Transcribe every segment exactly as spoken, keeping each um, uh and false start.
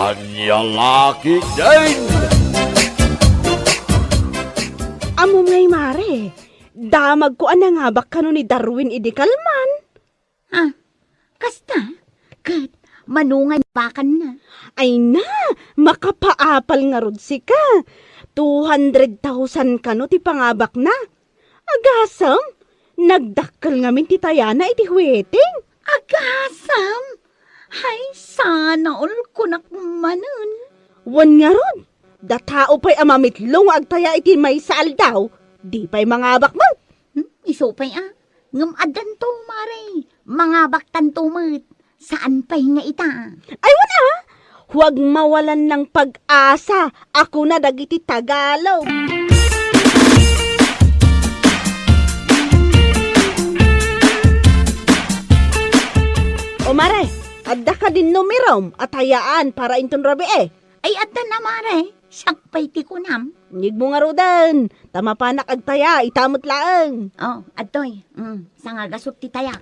Ania la ketdin? Ammom ngay, Mare, damagko a nangabak kano ni Darwin idi kalman. Ah, kasta? Ket mano nga inbakanna? Ay na, makapaapal ngarud sika. Two hundred thousand kano ti pangabakna. Agasem, nagdakkel ngamin ti tayana iti huweteng. Agasem? Hay, sana all kunak manen. Wen ngarud, da tao pay a mamitlo nga agtaya iti maysa aldaw, di pay mangabak met. Hmm, isu pay a. Ngem addanto, Mare. Mangabaktanto met. Saan pay nga ita? Ay, wen a! Huwag mawalan ng pag-asa, a kuna dagiti Tagalog. O, Mare, adda kadin numerom a tayaan para inton rabii? Ay, adda na, Mare. Siak pay ti kunam. Inyegmo ngaruden, ta mapanak agtaya, ita met laeng. Oh, adtoy. Mm, sangagasut ti tayak.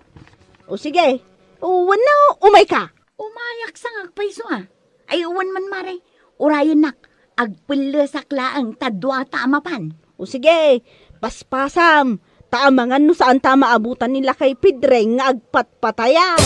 O, sige. O, wenno, umayka. Umayak sangak pay isu a. Ay, wen man, Mare. Urayennak, agpellesak laeng ta duata a mapan. O, sige, paspasam. Ta amangan no saanta a maabutan ni Lakay Pedring nga agpatpataya.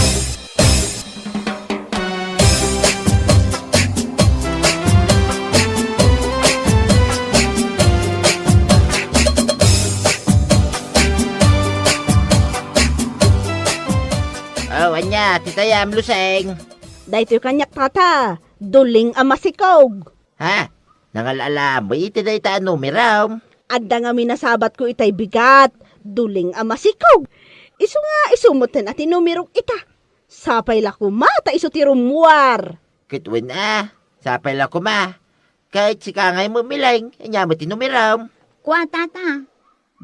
Oh, ania, ti tayam, Luseng? Daytoy kaniak, tata, duling a masikog. Ha? Nangal-alam mo iti dayta a numerom? Adda ngamin a sabatko itay bigat, duling a masikog. Isu nga, isu metten a ti numerok ita. Sapay la koma ta isu ti rummuar. Ket wen a, sapay la koma. Ket sika ngay met, Mileng, ania met ti numerom? Kua, tata,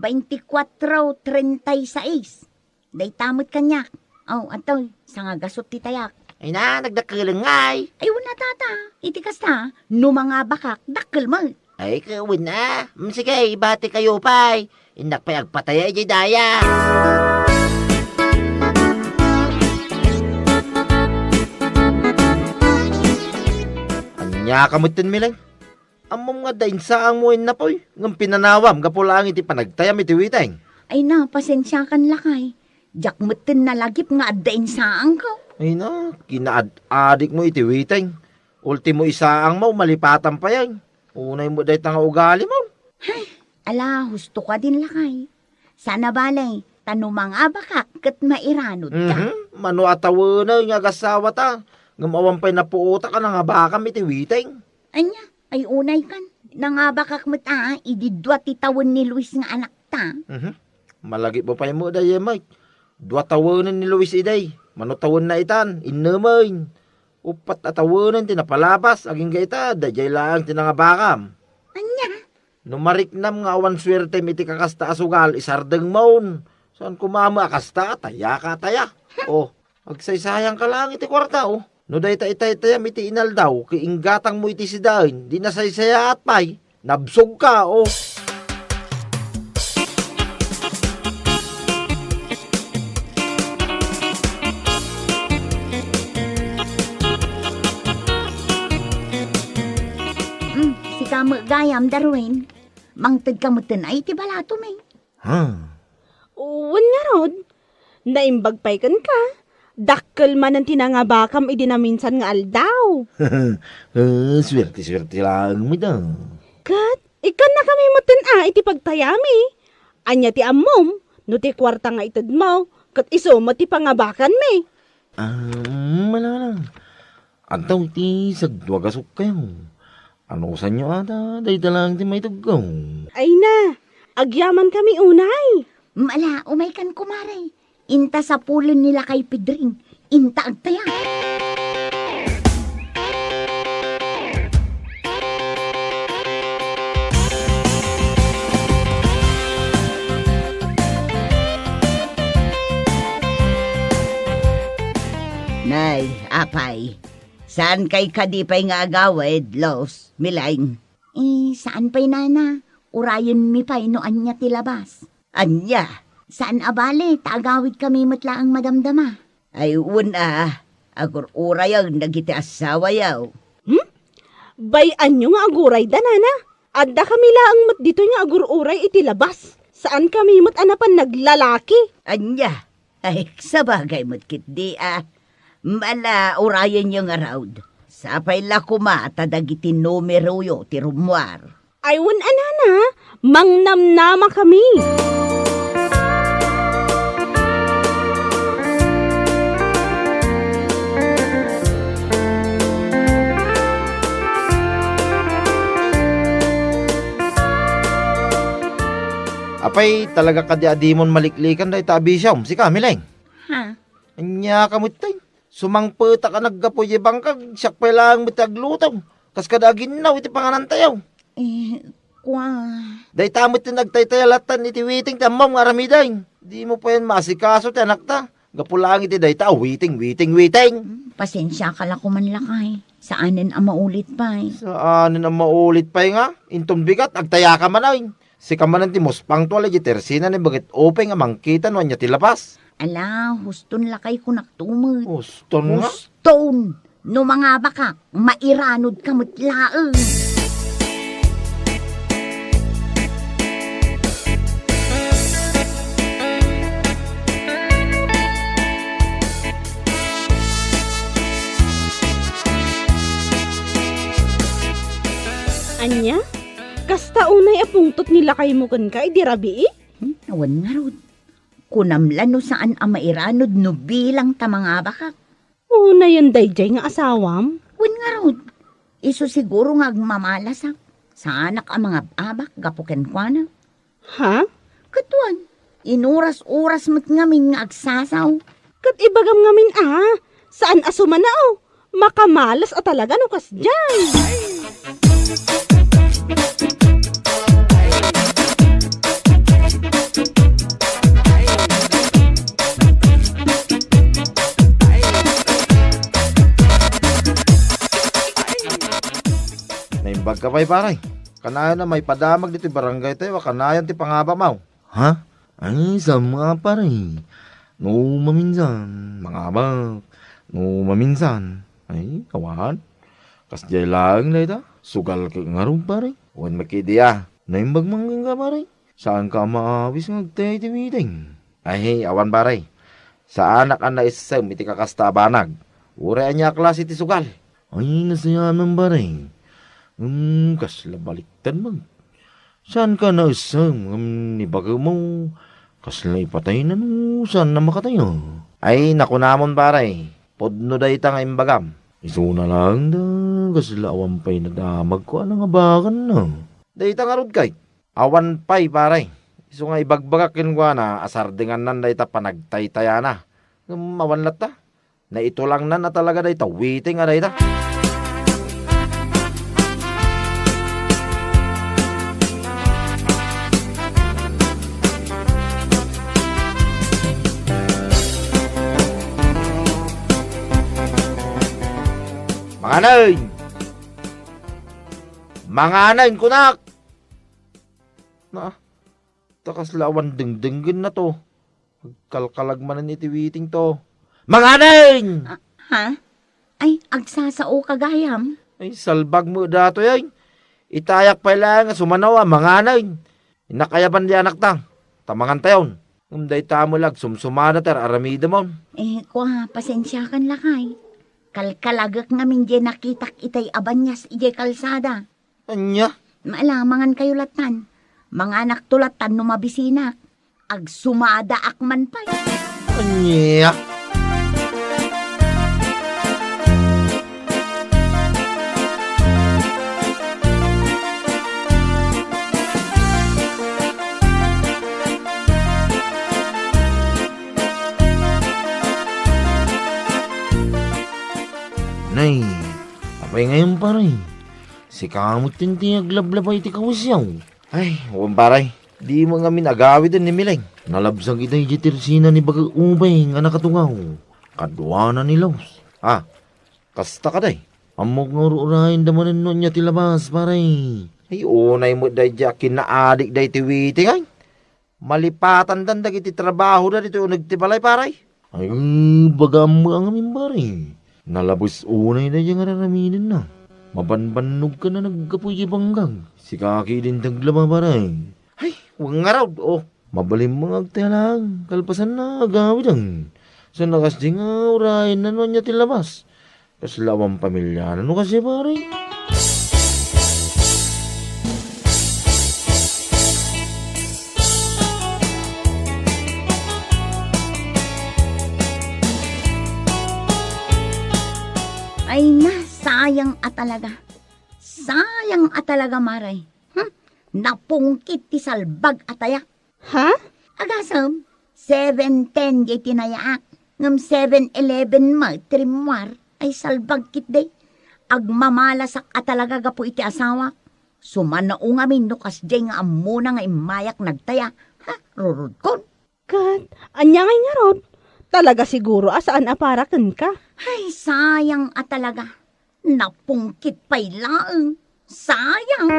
veinticuatro treinta y seis. Dayta met kaniak. Oh, adtoy, sangagasut ti tayak. Ay na, nagdakkel ngay. Ay, wen a, tata. Iti kasta, no mangabakak, dakkel met. Ay, ket wen a. Mm, sige, ibati kayo pay. Innak pay agpataya idiay daya. Ania ka metten, Mileng? Ammom nga adda insaangmo innapoy, ngem pinanawam gapu laeng iti panagtayam iti witeng. Ay na, pasensiakan, lakay. Diak metten nalagip nga adda insaangko. Ay na, kinaad-adikmo iti witeng. Ultimo isaangmo, malipatan pay. Unay met dayta nga ugalimo. Hay, ala, husto kadin, lakay. Sana bale, ta no mangabakak ket mairanudka. Mhm. Mano a tawenen nga agasawata, ngem awan pay napuotak a nangabakam iti witeng. Ania, ay unaykan. Nangabakak met a, idi dua ti tawen ni Luis nga anakta. Mhm. Malagipmo pay met dayta, Mike. Dua tawenen ni Luis idi. Mano tawenna itan, innemen. Uppat a tawenen ti napalabas, agingga ita, daydiay laeng ti nangabakam. Ania? No mariknam nga awan suertem iti kakasta a sugal, isardengmon. Saan koma met a kasta, tayaka, taya. Oh, agsaysayangka laeng iti kuarta, oh. No dayta itaytayam iti inaldaw, ket inggatangmo iti sidaen, di nasaysayaat pay. Nabsogka, oh. Mm, sika met gayam, Darwin. Mangtedka metten a iti balatom, eh. Ha? Wen ngarud, naimbag pay kenka. Dakkel manen ti nangabakam idi naminsan nga aldaw. Ah, suerte-suerte laeng met a. Ket ikkannakami metten a iti pagtayami. Ania ti ammom no ti kuarta nga itedmo ket isu met ti pangabakanmi? Ah, mm, ala, ala. Adda iti sagdua gasukkayo. Anusanyo ata, dayta laeng ti maitedko. Ay na, agyamankami unay. Mala, umaykan, kumare. Inta sapulen ni Lakay Pedring. Inta agtaya. Nay, apay, saankay kadi pay nga agawid, Los, Mileng? Eh, saan pay, nana. Urayenmi pay no ania ti labas. Ania? Saan a bale, ta agawidkami met laeng madamdama. Ay, wen a, agur-urayen dagiti assawayo. Hmm? Bay-anyo nga agurayda, nana. Adda kami laeng met ditoy nga agur-uray iti labas. Saan kami met a napan naglalaki. Ania? Ay, sabagay met ketdi a. Ala, urayenyo ngarud. Sapay la koma ta dagiti numeroyo ti rummuar. Ay, wen a, nana, mangnamnama kami. Apay, talaga kadi a dimon maliklikan dayta a bisiom, sika, Mileng? Ha? Ania ka met tay? Sumangpetak a naggapu idiay bangkag, siak pay laeng met ti agluto. Kas kada aginnaw iti panganantayo. Eh, kua. Dayta met ti nagtaytayalatan iti witing ti ammom nga aramiden. Dimo payen maasikaso ti anakta. Gapu laeng iti dayta a witing, witing, witing. Hmm, pasensiaka la koman lakay. Saanen a maulit pay. Saanen a maulit pay nga? Inton bigat, agtayaka manen. Sika manen ti muspangto a lay di Tersina ni Bagit Upay nga mangkita no ania ti labas. Ala, huston lakay kunak tumet. Huston nga? Huston! No mangabakak, mairanod ka met laeng. Ania? Kasta unay a pungtot ni lakaymo kenka idi rabii? Hmm, awan ngarud. Kunam la no saan a mairanod no bilang ta mangabakak. Unayen daydiay nga asawam? Wen ngarud, isu siguro nga agmamalasak. Saanak a mangab-abak gapu kenkuana. Ha? Ket wen, inuras-uras met ngamin nga agsasaw. Ket ibagam ngamin a, saan a sumanaw. Makamalas a talaga no kasdiay. Naimbag ka pay, pare. Kanayon a maipadamag ditoy barangay tayo a kanayon ti pangabamaw. Ha? Ay, saan nga, pare? No maminsan, mangabak. No maminsan, ay, awan. Kasdiay laeng dayta. Sugal ka ngarud, pare. Wen, makidiya. Naimbag man ka, pare. Saan ka maawis nga agtay ti meeting? Ay, awan, pare. Saanak a naissem iti kakasta a banag. Uray ania a klase ti sugal. Ay, nasayanan, pare. Hmm, kasla baliktad man. Saan ka naissem ngem ni bagemo, kasla ipatayna no saan a makatayo? Ay, nakunamon, pare, pudno dayta nga imbagam. Isuna laeng da, kasla awan pay nadamagko a nangabakanna. Dayta ngarud kay, awan pay, pare. Isu nga ibagbagak kenkuana a sardengannan dayta panagtaytayana. Ngem awan latta. Naitulangnan a talaga dayta witing a dayta. Manganeng! Manganeng, kunak! Na, ta kasla awan dengdenggenna to. Agkalkalag manen iti witing to. Manganeng! Ah, ha? Ay, agsasao ka gayam? Ay, salbag mo datoy, ay. Itayak pay laeng nga sumanaw a manganeng. Innak ayaban di anakta. Ta mangantayon. Ngem dayta met la agsumsumada ti ar-aramidemon. Eh, kua, pasensiakan lakay. Kalkalagek ngamin diay nakitak itay a banias idiay kalsada. Ania? Ala, mangan kayo lattan. Manganak to lattan no mabisinak. Agsumadaak man pay. Ania? Nay, apay ngayon, pare? Sika met ti aglablabay ti kawisyo. Ay, wen, pare. Dimo ngamin agawiden ni Mileng. Nalabsag itay di Tersina ni Bagak Ubay nga nakatungaw. Kaduana ni Laos. Ah, kasta kadi? Ammok nga ur-urayenda manen no ania ti labas, pare. Ay, unay met daydi a kinaadik daydi witing, ay. Malipatandan dagiti trabahoda ditoy uneg ti balay, pare. Ay, baga ammo a ngamin, pare. Nalabes unay daydi nga ar-aramidenna. Mabanbannogkan a naggapu iti banggang. Sika ketdin ti aglaba, pare. Ay, wen ngarud, o. Mabalinmo nga agtaya laeng, kalpasanna agawiden. Saan a kasdi nga urayenna no ania ti labas. Kasla awan pamiliana no kasdi, pare. Ay na, sayang a talaga. Sayang a talaga, mare. Hmm? Napungkit ti salbag a tayak. Ha? Agasem, seven ten diay tinayaak, ngem seven eleven met ti rimmuar. Ay salbag ketdi. Agmamalasak a talaga gapu iti asawak. Sumanao ngamin no kasdiay nga ammona nga immayak nagtaya. Ha? Rurodkon. Ket, ania ngay ngarud? Talaga siguro a saan a para kenka. Ay, sayang a talaga. Napungkit pay laeng. Sayang.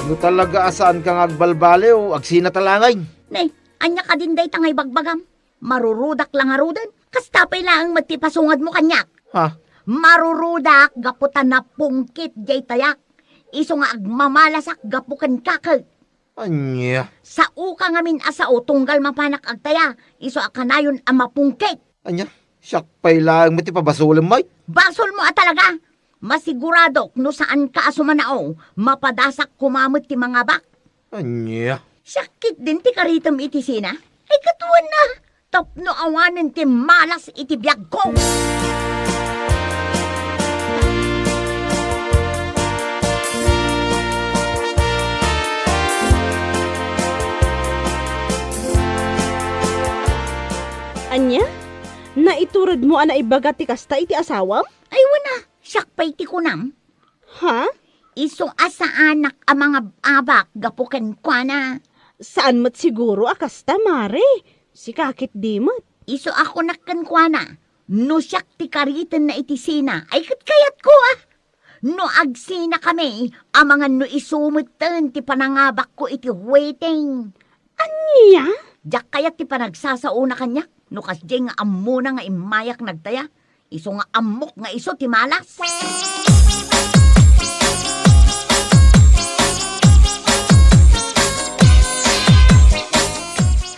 No talaga a saanka nga agbalbaliw, agsina ta laeng. Ne, ania kadin dayta nga ibagbagam? Marurudak la ngaruden. Kasta pay laeng met ti pasungadmo kaniak. Ha? Marurudak gapu ta napungkit diay tayak. Isu nga agmamalasak gapu kenka ket. Ania? Saoka ngamin a sao tunggal mapanak agtaya. Isu a kanayon a mapungkit. Ania? Siak pay laeng met ti pabasolem, May? Basolmo a talaga. Masiguradok no saanka a sumanao, mapadasak koma met ti mangabak. Ania? Siak ketdin ti karitem iti sina? Ay, ket wen a, tapno awanen ti malas iti biagko. Ania? Naituredmo a naibaga ti kasta iti asawam? Ay, wen a, siak pay ti kunam. Ha? Isu a saanak a mangab-abak gapu kenkuana. Saan met siguro a kasta, mare. Sika ketdi met. Isu a kunak kenkuana, no siak ti karitenna iti sina, ay ket kayatko a. No agsinakami, amangan no isu metten ti panangabakko iti waiting. Ania? Diak kayat ti panagsasaona kaniak, no kasdiay nga ammona nga immayak nagtaya. Isu nga ammok nga isu ti malas.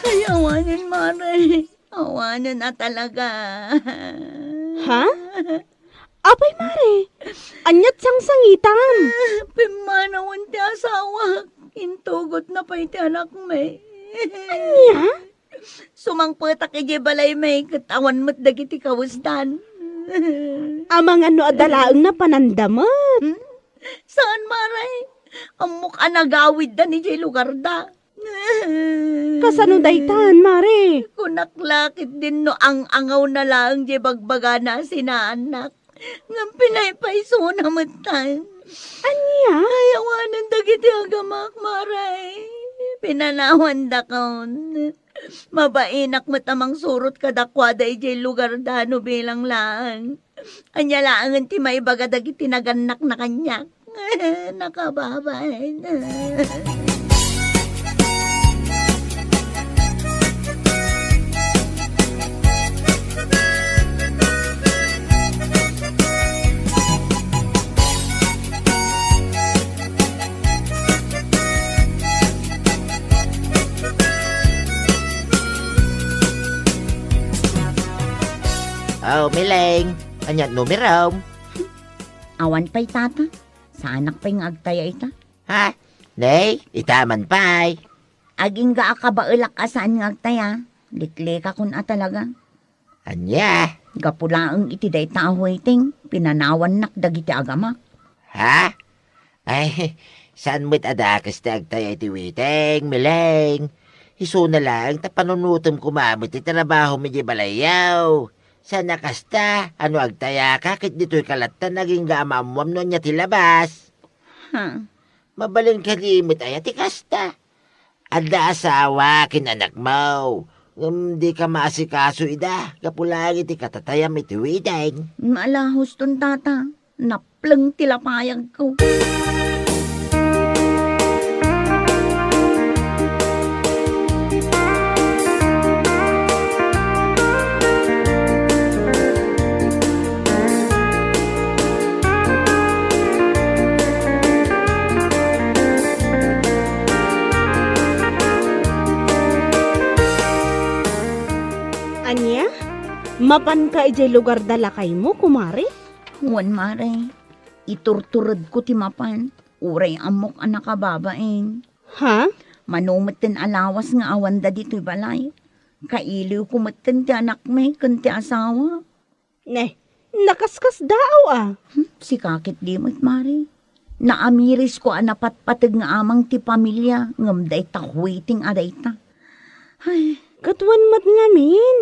Ay, awanen, mare. Awanen a talaga. Ha? Apay, mare? Aniat sangsangitan? Pimmanawen ti asawak. Intugotna pay ti anakmi. Ania? Sumangpetak idiay balaymi ket awan met dagiti kawesdan. Amangan no adda laeng napananda met. Hmm? Saan, mare? Ammok a nagawiddan idiay lugarda. Kasano daytan, mare? Kunak la ketdin no ang-angawna laeng diay bagbagana a sinaannak. Ngem pinaypaysona metten. Ania? Ay, awanen dagiti agamak, mare. Pinanawandakon. Mabainak met a mangsurot kadakuada idiay lugarda no bilang laeng. Ania laengen ti maibaga dagiti nagannakna kaniak? Nakababain. Oh, Mileng, ania't numerom? Awan pay, tata. Saanak pay nga agtaya ita. Ha? Nay, ita man pay. Agingga a kabaelak a saan nga agtaya. Liklikakon a talaga. Ania? Gapu laeng iti dayta a waiting, pinanawannak dagiti agamak. Ha? Ay, saan met a dakes ti agtaya iti waiting, Mileng? Isuna laeng ta panunotem koma met ti trabahom idiay balayyo. Saan a kasta, a no agtayaka ket ditoyka latta nga agingga a maammuam no ania ti labas. Hmm. Mabalin kadi met aya ti kasta? Adda asawa ken anakmo, ngem dika maasikaso ida gapu laeng iti katatayam iti waiting. Maalahoston, tata. Napleng ti lapayagko. Mapanka idiay lugar da lakaymo, kumare? Wen, mare. Iturturedko ti mapan. Uray ammok a nakababain. Ha? Mano metten a lawas nga awanda ditoy balay. Kailiwko metten ti anakmi ken ti asawa. Ne, nakaskasdaaw a. Hmm, sika ketdi met, mare. Naamirisko a napatpateg nga amang ti pamilia, ngem dayta huiting a dayta. Ay. Ket wen met ngamin,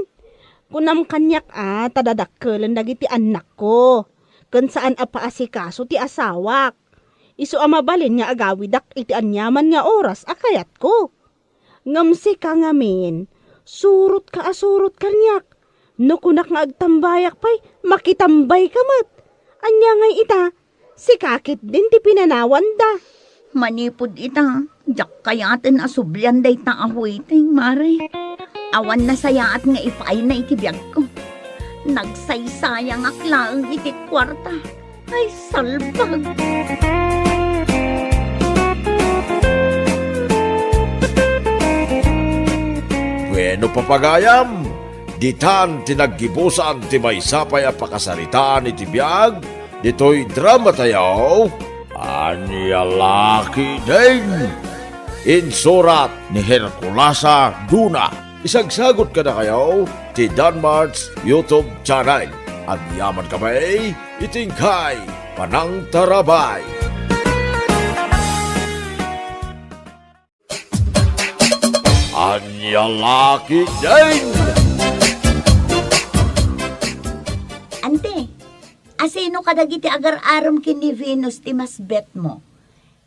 kunam kaniak a ta dadakkelen dagiti annakko, ken saan a paasikaso ti asawak. Isu a mabalin nga agawidak iti aniaman nga oras a kayatko. Ngem sika ngamin, surotka a surot kaniak. No kunak nga agtambayak pay, makitambayka met. Ania ngay ita? Sika ketdin ti pinanawanda. Manipud ita, diak kayaten a sublian dayta a huiting, mare. Awan nasayaat nga ipaayna iti biagko. Nagsaysayangak laeng iti kuarta. Ay, salbag! Bueno, papagayam, ditan ti naggibusan ti maysa pay a pakasaritaan iti biag ditoy dramatayo, Ania La Ketdin. Insurat ni Herculasa Duna. Isagsagut kadakayo ti Danmart's YouTube channel. Agyaman kami iti inkay panangtarabay. Ania La Ketdin! Ante, asino kadagiti agar-arem ken ni Venus ti mas bet mo?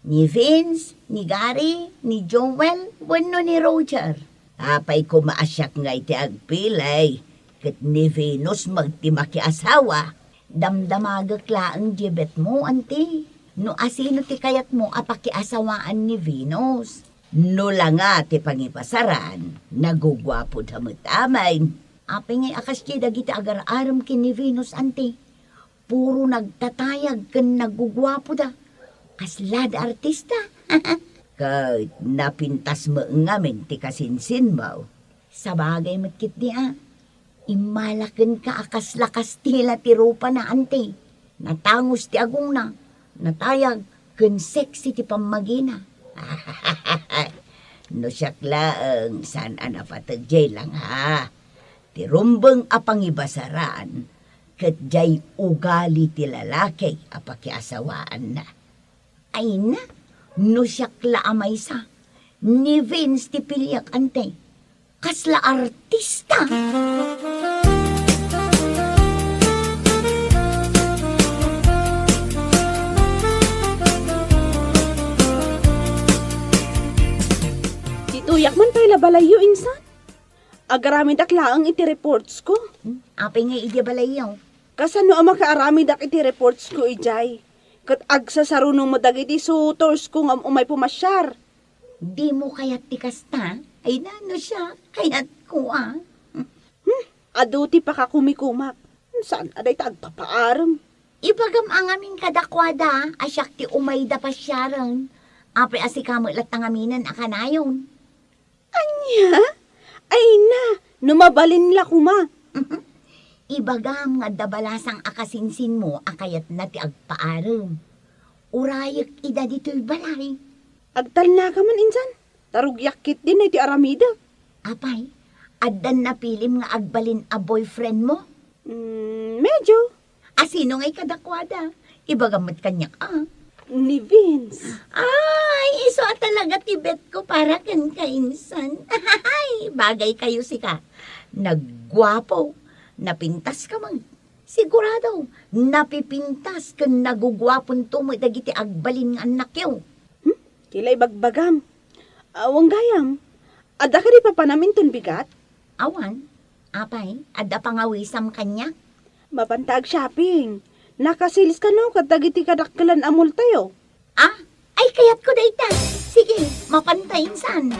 Ni Vince, ni Gary, ni Joel, wenno ni Roger? Apay koma a siak ngay ti agpili, ket ni Venus met ti makiasawa. Damdamagek laeng diay bet mo, anti. No asino ti kayatmo a pakiasawaan ni Venus? No la nga ti pangibasaran, naguguapoda met amin. Apay ngay a kasdiay dagiti agar-arem ken ni Venus, anti? Puro nagtatayag ken naguguapoda. Kaslada artista. Ket napintas met ngamin ti kasinsinmo. Sabagay met ketdi a. Immala kenka a kasla Kastila ti rupana, anti. Natangus ti agongna, natayag, ken sexy ti pammagina. No siak laeng, saan a napateg diay langa. Ti rumbeng a pangibasaran, ket diay ugali ti lalaki a pakiasawaanna. Ay na, no siak la a maysa, ni Vince ti piliek, anti. Kasla artista! Ditoyak man pay la balayyo, insan. Agaramidak laeng iti reportsko. Hmm? Apay nga idiay balayyo? Kasano a makaaramidak iti reportsko idiay? Ket agsasaruno met dagiti suitorsko nga um-umay pumasiar. Dimo kayat ti kasta? Ay, nano siya? Kayatko a. Hmm? Adu ti pakakumikumak. Saan a dayta agpapaarem? Ibagam a ngamin kadakuada a siak ti umayda pasiaren. Apay a sika met latta ngaminen a kanayon. Ania? Ay na, no mabalin la koma. Ibagam nga adda balasang a kasinsinmo a kayatna ti agpaarem. Urayek ida ditoy balay. Agtalnaka man insan, ta rugiak ketdin iti aramidek. Apay, addan napilim nga agbalin a boyfriend mo? Mm, medyo. Asino ngay kadakuada? Ibagam met kaniak a. Ni Vince. Ay, isu a talaga ti bet ko para kenka, insan. Ay, bagay kayo sika. Nagguapo, napintas ka man. Sigurado, napipintas ken naguguaponto met dagiti agbalin nga annakyo. Hmm? Ti la ibagbagam. Awan gayam. Adda kadi papanam inton bigat? Awan. Apay, adda pangawisam kaniak? Mapanta ag-shopping. Naka-sales kano kadagiti kadakkelan a malltayo? Ah, ay, kayatko dayta. Sige, mapanta insan.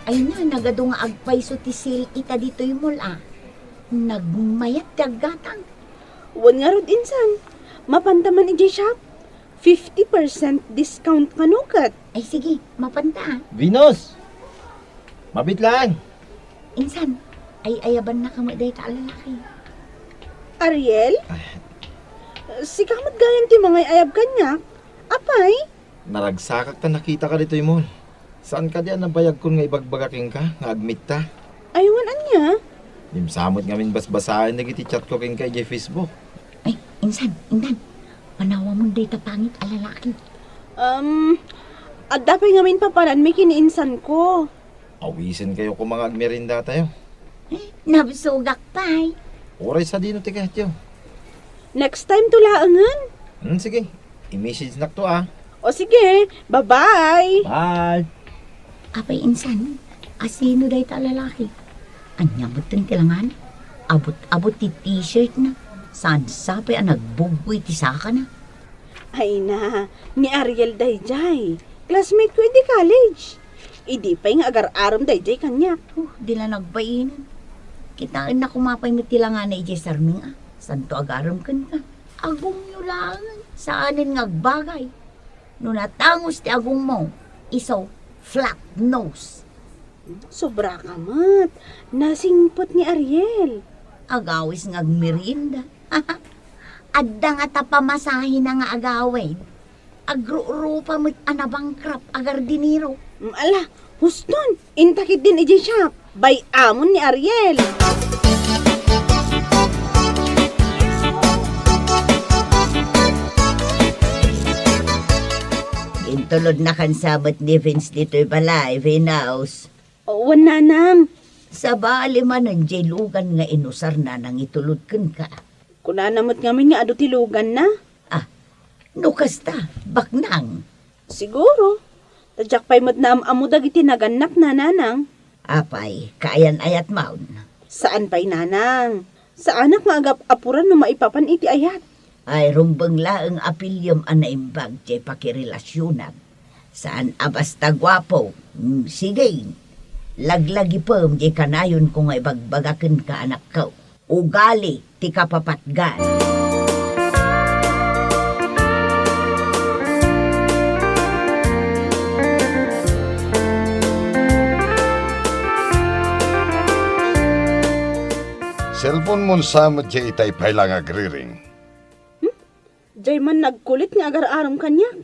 Ay na, nagadu nga agpayso ti sale ita ditoy mall a. Nagmayat ti aggatang. Wen ngarud insan, Mapanta man idiay shop. Fifty percent discount kano ket. Ay, sige, mapanta, ah. Venus! Mabit lang! Insan, ay-ayabannaka met dayta a lalaki. Ariel? Ay. Sika met gayam ti mangay-ayab kaniak. Apay? Naragsakak ta nakitaka ditoy mall. Saan kadi a nabayagkon nga ibagbaga kenka nga agmitta? Ay, wen ania? Dimsa met ngamin basbasaen dagiti chatko kenka idiay Facebook. Ay, insan, intan. Panawamon dayta pangit a lalaki. Um, adda pay ngamin papananmi ken ni insanko. Awisenkayo koma nga agmeriendatayo. Eh, nabsogak pay. Uray sadino ti kayatyo? Next time to laengen. Hmm, sige. I-message nakto, ah. O sige, bye-bye. Bye. Apay insan, asino dayta a lalaki? Ania metten ti langana? Abut-abut ti t-shirt na. Saan sapay a nagbugboy ti sakana? Ay na, ni Ariel dayjay. Classmate ko idi college. Idi pay nga agar-arem dayjay kaniak. Oh, di la nagbainen. Kitaenna koma pay met ti langana idiay sarming, ah. Santo agarem kenka. Agongyo laeng, saanen nga agbagay. No natangus ti agongmo, isu, flat nose. Sobra ka met. Nasingpet ni Ariel. Agawis nga agmerienda. Adda nga ta pamasahena nga agawid. Agrurupa met a nabankrupt a gardinero. Mm, ala, huston, inta ketdin idiay shop. Bay-amon ni Ariel. Intulodnakan sa met ni Vince ditoy balay, Venus. Wen, nanang. Sabali manen diay lugan nga inusarna nangitulod kenka. Kunana met ngamin nga adu ti luganna. Ah, no kasta, baknang. Siguro. Ta diak pay met naam-ammo dagiti nagannakna, nanang. Apay, kaayan-ayatmon? Saan pay, nanang. Saanak nga agap-apuran no maipapan iti ayat. Ay, rumbeng laeng a piliem a naimbag ti pakirelasionak. Saan a basta guapo. Mm, sige. Laglagipem ti kanayonko nga ibagbaga kenka, anakko. Ugali ti kapapatgan. Cellphone-mon sa met diay itay pay la nga agriring. Hmm? Diay man nagkulit nga agar-arem kaniak.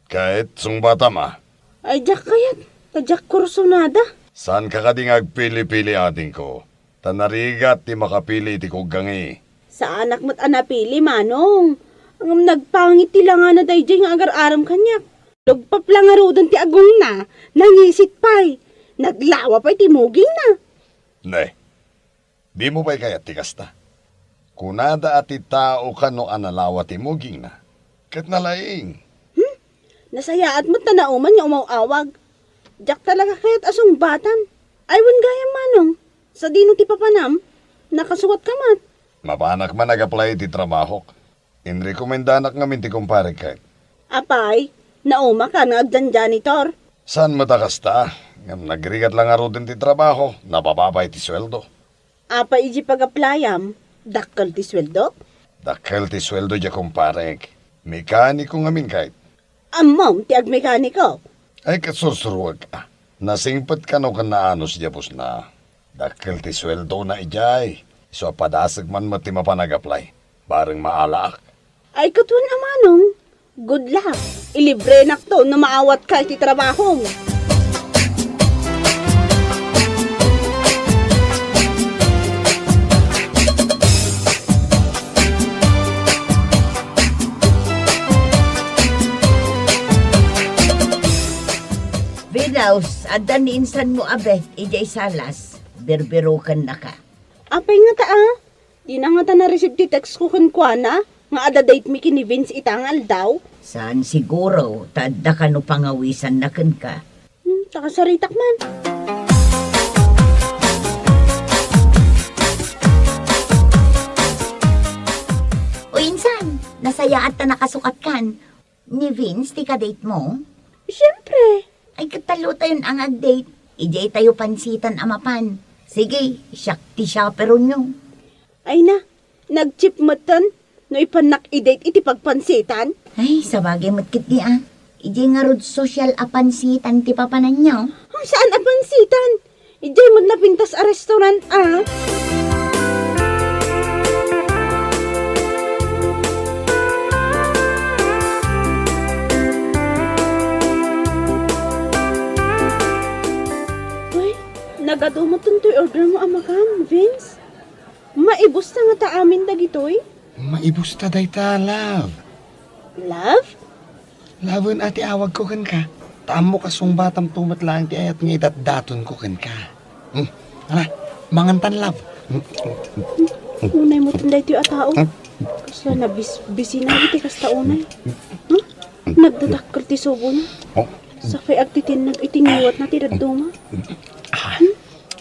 Ket sungbatam a. Ay, diak kayat. Ta diak kursunada. Saanka kadi nga agpili-pili, adingko? Ta narigat ti makapili iti kuggangi. Saanak met a napili, manong. Ngem nagpangit ti langana daydiay nga agar-arem kaniak. Lugpap la ngaruden ti agongna, nangisit pay. Naglawa pay ti mugingna. Ne, dimo pay kayat ti kasta? Kunada a ti tao kano a nalawa ti mugingna, ket nalaing. Hmm? Nasayaat met ta nauman nga umaw-awag. Diak talaga kayat a sungbatan. Ay, wen gayam, manong. Sadino ti papanam? Nakasuat ka met. Mapanak man ag-apply iti trabahok. Inrekomendanak ngamin ti kumparek, ket. Apay, naumakan nga agjan-janitor? Saan met a kasta, ngem nagrigat la ngaruden ti trabaho, nababa pay ti sueldo. Apay idi pag-applyam, dakkel ti sueldo? Dakkel ti sueldo diay kumparek. Mekaniko ngamin, ket. Ammom ti agmekaniko? Ay, ket sursuruek, a. Nasingpet kano ken naanus diay busna. Dakkel ti sueldona idiay. Isu a padasek man met ti mapan ag-apply. Bareng maalaak. Ay, ket wen a, manong. Good luck. Ilibrenakto no maawatka iti trabahom. Venus, adda ni insanmo a Beth idiay salas. Birbirokennaka. Apay ngata a? Dina ngata na-receive ti text ko kenkuana nga adda date mi ken ni Vince ita nga aldaw? Saan siguro, ta adda kano pangawisanna kenka. Hmm, ta kasaritak man. O insan, nasayaat ta nakasukatkan. Ni Vince ti kadate mo? Siempre. Ay, ket tallotayon a nga ag-date. Idiay tayo pansitan a mapan. Sige, siak ti chaperonyo. Ay na, nag-cheap metten. No ipannak i-date iti pagpansitan? Ay, sabagay met ketdi a. Idiay ngarud social a pansitan ti papananyo. Saan a pansitan? Idiay met napintas a restaurant a. Uy, nagadu met toy order mo a makan, Vince? Maibusta ngata amin dagitoy? Maibusta dayta, love. Love? Lawen a ti awagko kenka. Ta ammok a sungbatamto met laeng ti ayat nga idatdatonko kenka. Hmm, ala, mangantan, love. Hmm. Unay met daytoy a tao. Kasla nabis-, bisina iti kasta unay. Hmm? Nagdadakkel ti subona. Oh. Sakay agtitinnag iti ngiwatna ti dadduma. Ah. Hmm?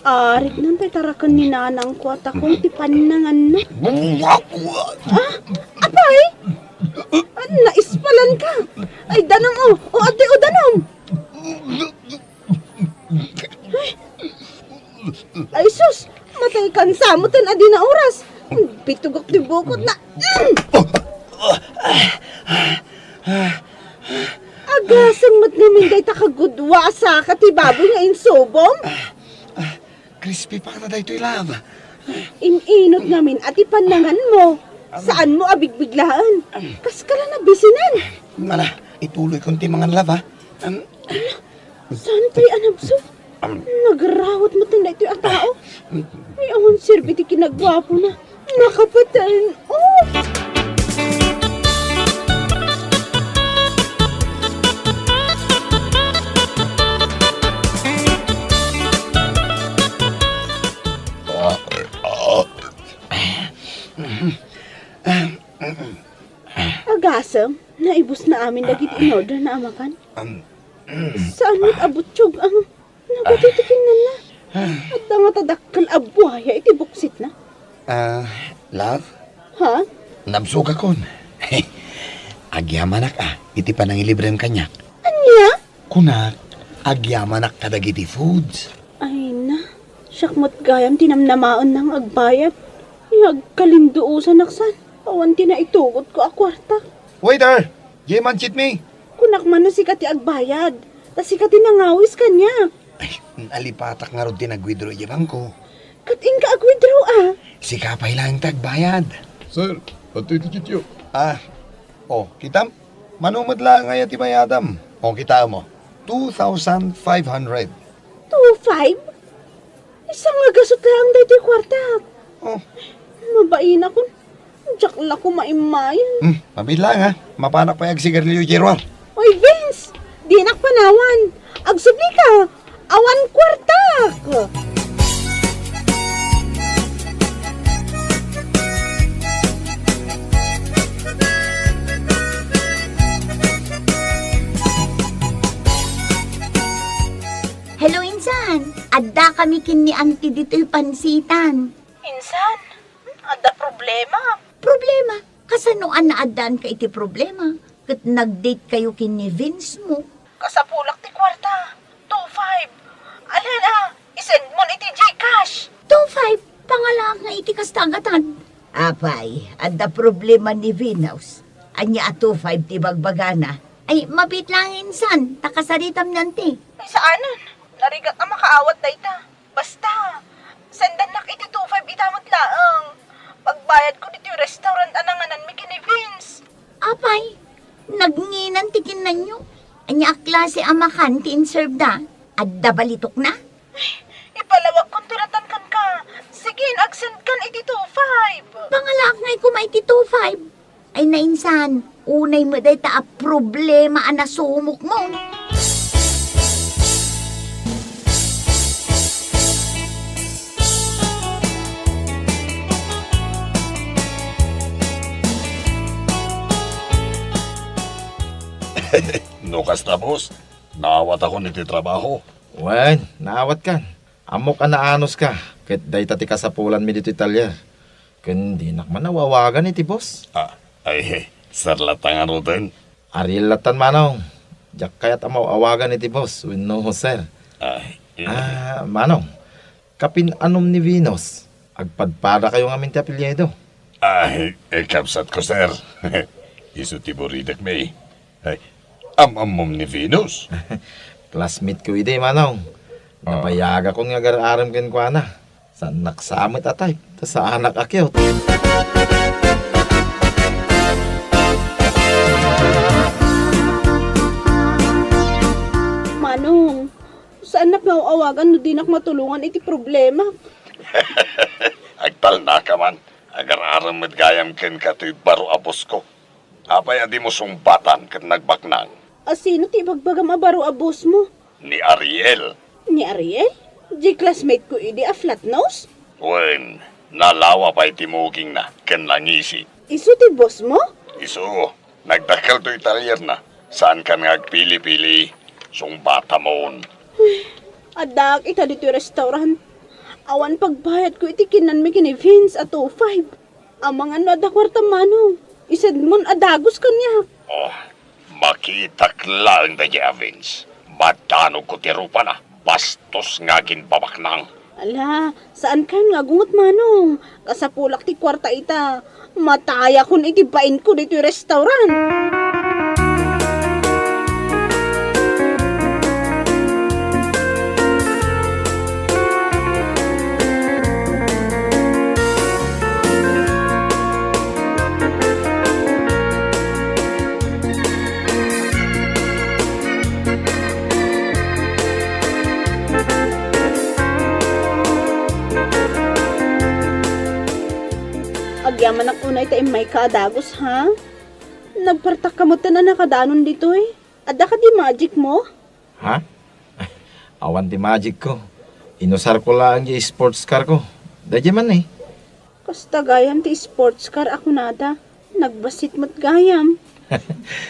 Arik nan tay taraken ni nanangko a takong ti pannanganna. Ah, apay? Ah, naispalanka. Ay, danum, o. O, adi, o, danum. Ay. Ay, sus! Matay kan sa met ten adi na oras. Pitugok ti bukotna. Mm! Agaseng met ngamin dayta kagudua a saka ti baboy nga insubom. Crispy pa kada daytoy, love. In-inot ngamin a ti pannanganmo. Saanmo a bigbiglaen. Kaskala nabisinan. Ala, ituloykon ti mangan, love, ha? Am, Saan pay a nabsog? Nagrawat met daytoy a tao. Ay, awan serbi ti kinaguapona. Nakapatan. Oh! Agasem, naibusna amin dagiti in-order na a makan. Saan met a butchog ang nagutitikinnanna? Adda ngata dakkel a buaya iti buksitna. Ah, love? Ha? Nabsogakon. Agyamanak a iti panangilibrem kaniak. Ania? Kunak, agyamanak kadagiti foods. Ay na, siak met gayam ti namnamaenna nga agbayad. Ay, agkalinduosanak san. Awan ti naitugotko a kuarta. Waiter! Jay, manchit mi! Kunak man no sika ti agbayad, ta sika ti nangawis kaniak. Ay, nalipatak ngarud ti nag-withdraw idiay bangko. Ket inka ag-withdraw a? Sika pay laeng ti agbayad. Sir, adtoy ti cheque-yo. Ah, oh, kitam? Mano met laeng aya ti bayadam? Oh, kitaem, two thousand five hundred. Two five? Isang nga gasut laeng daytoy kuartak. Oh. Mabainakon. Diak la ko maimmayen. Hmm, mabiit laeng, ha? Mapanak pay agsigarilio idiay ruar. Oy, Vince! Dinak panawan. Agsublika. Awan kuartak. Hello, insan. Adda kami ken ni Auntie ditoy pansitan. Insan, adda problema. Problema? Kasano a naaddaanka iti problema? Ket nag-date kayo ken ni Vince mo. Kasapulak ti kuarta. Two five. Alin a, isend mon iti Gcash. Two five? Pangalaak nga iti kasta a gatad. Apay, adda problema ni Venus. Ania a two five ti bagbagana? Ay, mabiit laeng insan, ta kasaritam ni Auntie. Ay, saanen. Narigat a makaawat dayta. Basta, sendannak iti two five ita met laeng. Pagbayadko ditoy restaurant a nangananmi ken ni Vince. Apay, nagnginan ti kinnanyo. Ania a klase a makan ti in-serve da? Adda balitokna? Ay, ipalawagkonto latan kenka. Sige, ag-send kan iti two five. Pangalaak ngay koma iti two five. Ay, nainsan, unay met dayta a problema a nasumok mo. No kasta, boss, naawatakon iti trabaho. Wen, naawatkan. Ammok a naanuska, ket dayta ti kasapulanmi ditoy talyer. Ken dinak man aw-awagan iti boss. Ah, ay, sir latta ngaruden. Ariel lattan, manong. Diak kayat a maaw-awagan iti boss wenno sir. Ay, eh. Ah, manong, kapin-anom ni Venus, agpadpadakayo ngamin ti apelyido. Ay, eh, kabsatko, sir. Isu ti buridakmi. Ay, am-ammom ni Venus? Classmate ko idi, Manong. Ah. Nabayagakon nga agar-arem kenkuana. Saannak sa met a type, ta saanak a cute. Manong, saannak nga aw-awagan no dinak matulongan iti problema. Agtalnaka man. Agar-arem met gayam kenka toy baro a bossko. Apay a dimo sungbatan ket nagbaknang? A sino ti ibagbagam a baro a bosmo? Ni Ariel. Ni Ariel? Diay classmate ko idi a flat nose? Wen, nalawa pay ti mugingna ken nangisit. Isu ti bosmo? Isu, nagdakkel toy talyerna. Saankan nga agpili-pili, sungbatamon. Addaak ita ditoy restaurant. Awan pagbayadko iti kinnanmi ken ni Vince a two five. Amangan no adda kuarta, Manong. Isedmon a dagus kaniak. Oh, makitak laeng daydiay a Vince. Madanogko ti rupana. Bastos nga aginbabaknang. Ala, saankayon nga agunget, Manong. Kasapulak ti kuarta ita. Matayakon iti bainko ditoy restaurant. Agyamanak unay ta immayka a dagus, ha? Nagpartakka metten a nakadanon ditoy. Adda kadi magic mo? Ha? Awan ti magic ko. Inusarko laeng ti sports car ko. Daydiay man, eh. Kasta gayam ti sports car a kunada. Nagbassit met gayam.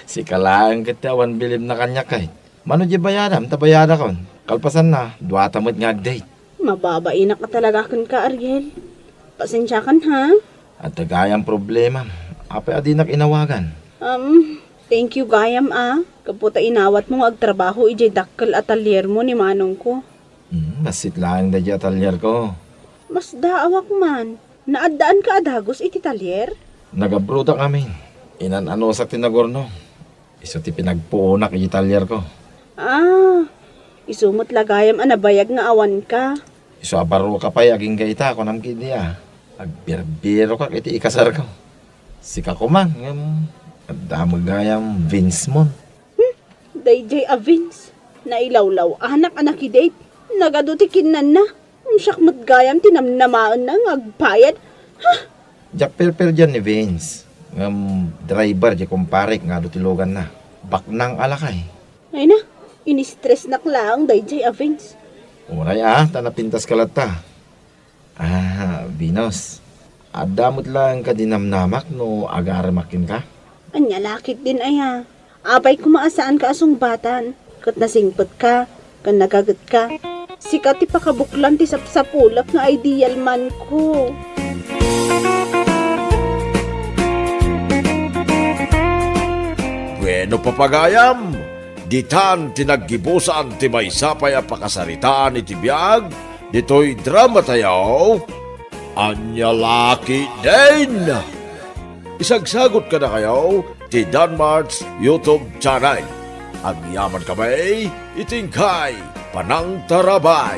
Sika laeng ket ti awan bilibna kaniak, kay. Mano diay bayadam, ta bayadakon. Kalpasanna, duata met nga ag-date. Mababainak a talaga kenka, Ariel. Pasensiakan, ha? Adda gayam problema. Apay a dinak inawagan? Um, thank you gayam, a. Gapu ta inawatmo nga agtrabaho idiay dakkel a talyermo ni manongko. Hmm, bassit laeng daydiay a talyerko. Masdaawak man. Naaddaanka a dagus iti talyer? Nagabrodak ngamin. Inan-anusak ti nagurnong. Isu ti pinagpuonak iti talyerko. Ah, isu met la gayam a nabayag nga awanka. Isu a baroka pay agingga ita, kunam kidi a, agbirbirokak iti ikasarko. Sika koma, ngem adda met gayam Vince mon. Hmm, daydiay a Vince, nailawlaw-anak a nakidate. Nagadu ti kinnanna. Siak met gayam ti namnamaenna nga agbayad. Ha? Diak perperdian ni Vince. Ngem driver diay kumparek nga adu ti luganna. Baknang a lakay. Ay na, in-stressnak laeng daydiay a Vince. Uray a, ta napintaska latta. Ah, Venus. Adda met laeng kadi namnamak no agaremak kenka? Ania la ketdin aya? Apay koma a saanka a sungbatan, ket nasingpetka, ken nagagetka. Sika ti pakabuklan ti sapsapulek nga ideal man ko. Bueno, papagayam, ditan ti naggibusan ti maysa pay a pakasaritaan iti biag ditoy dramatayo, Ania la ketdin? Isagsagot kadakayo ti Danmart's YouTube channel. Agyaman kami iti inkay panangtarabay.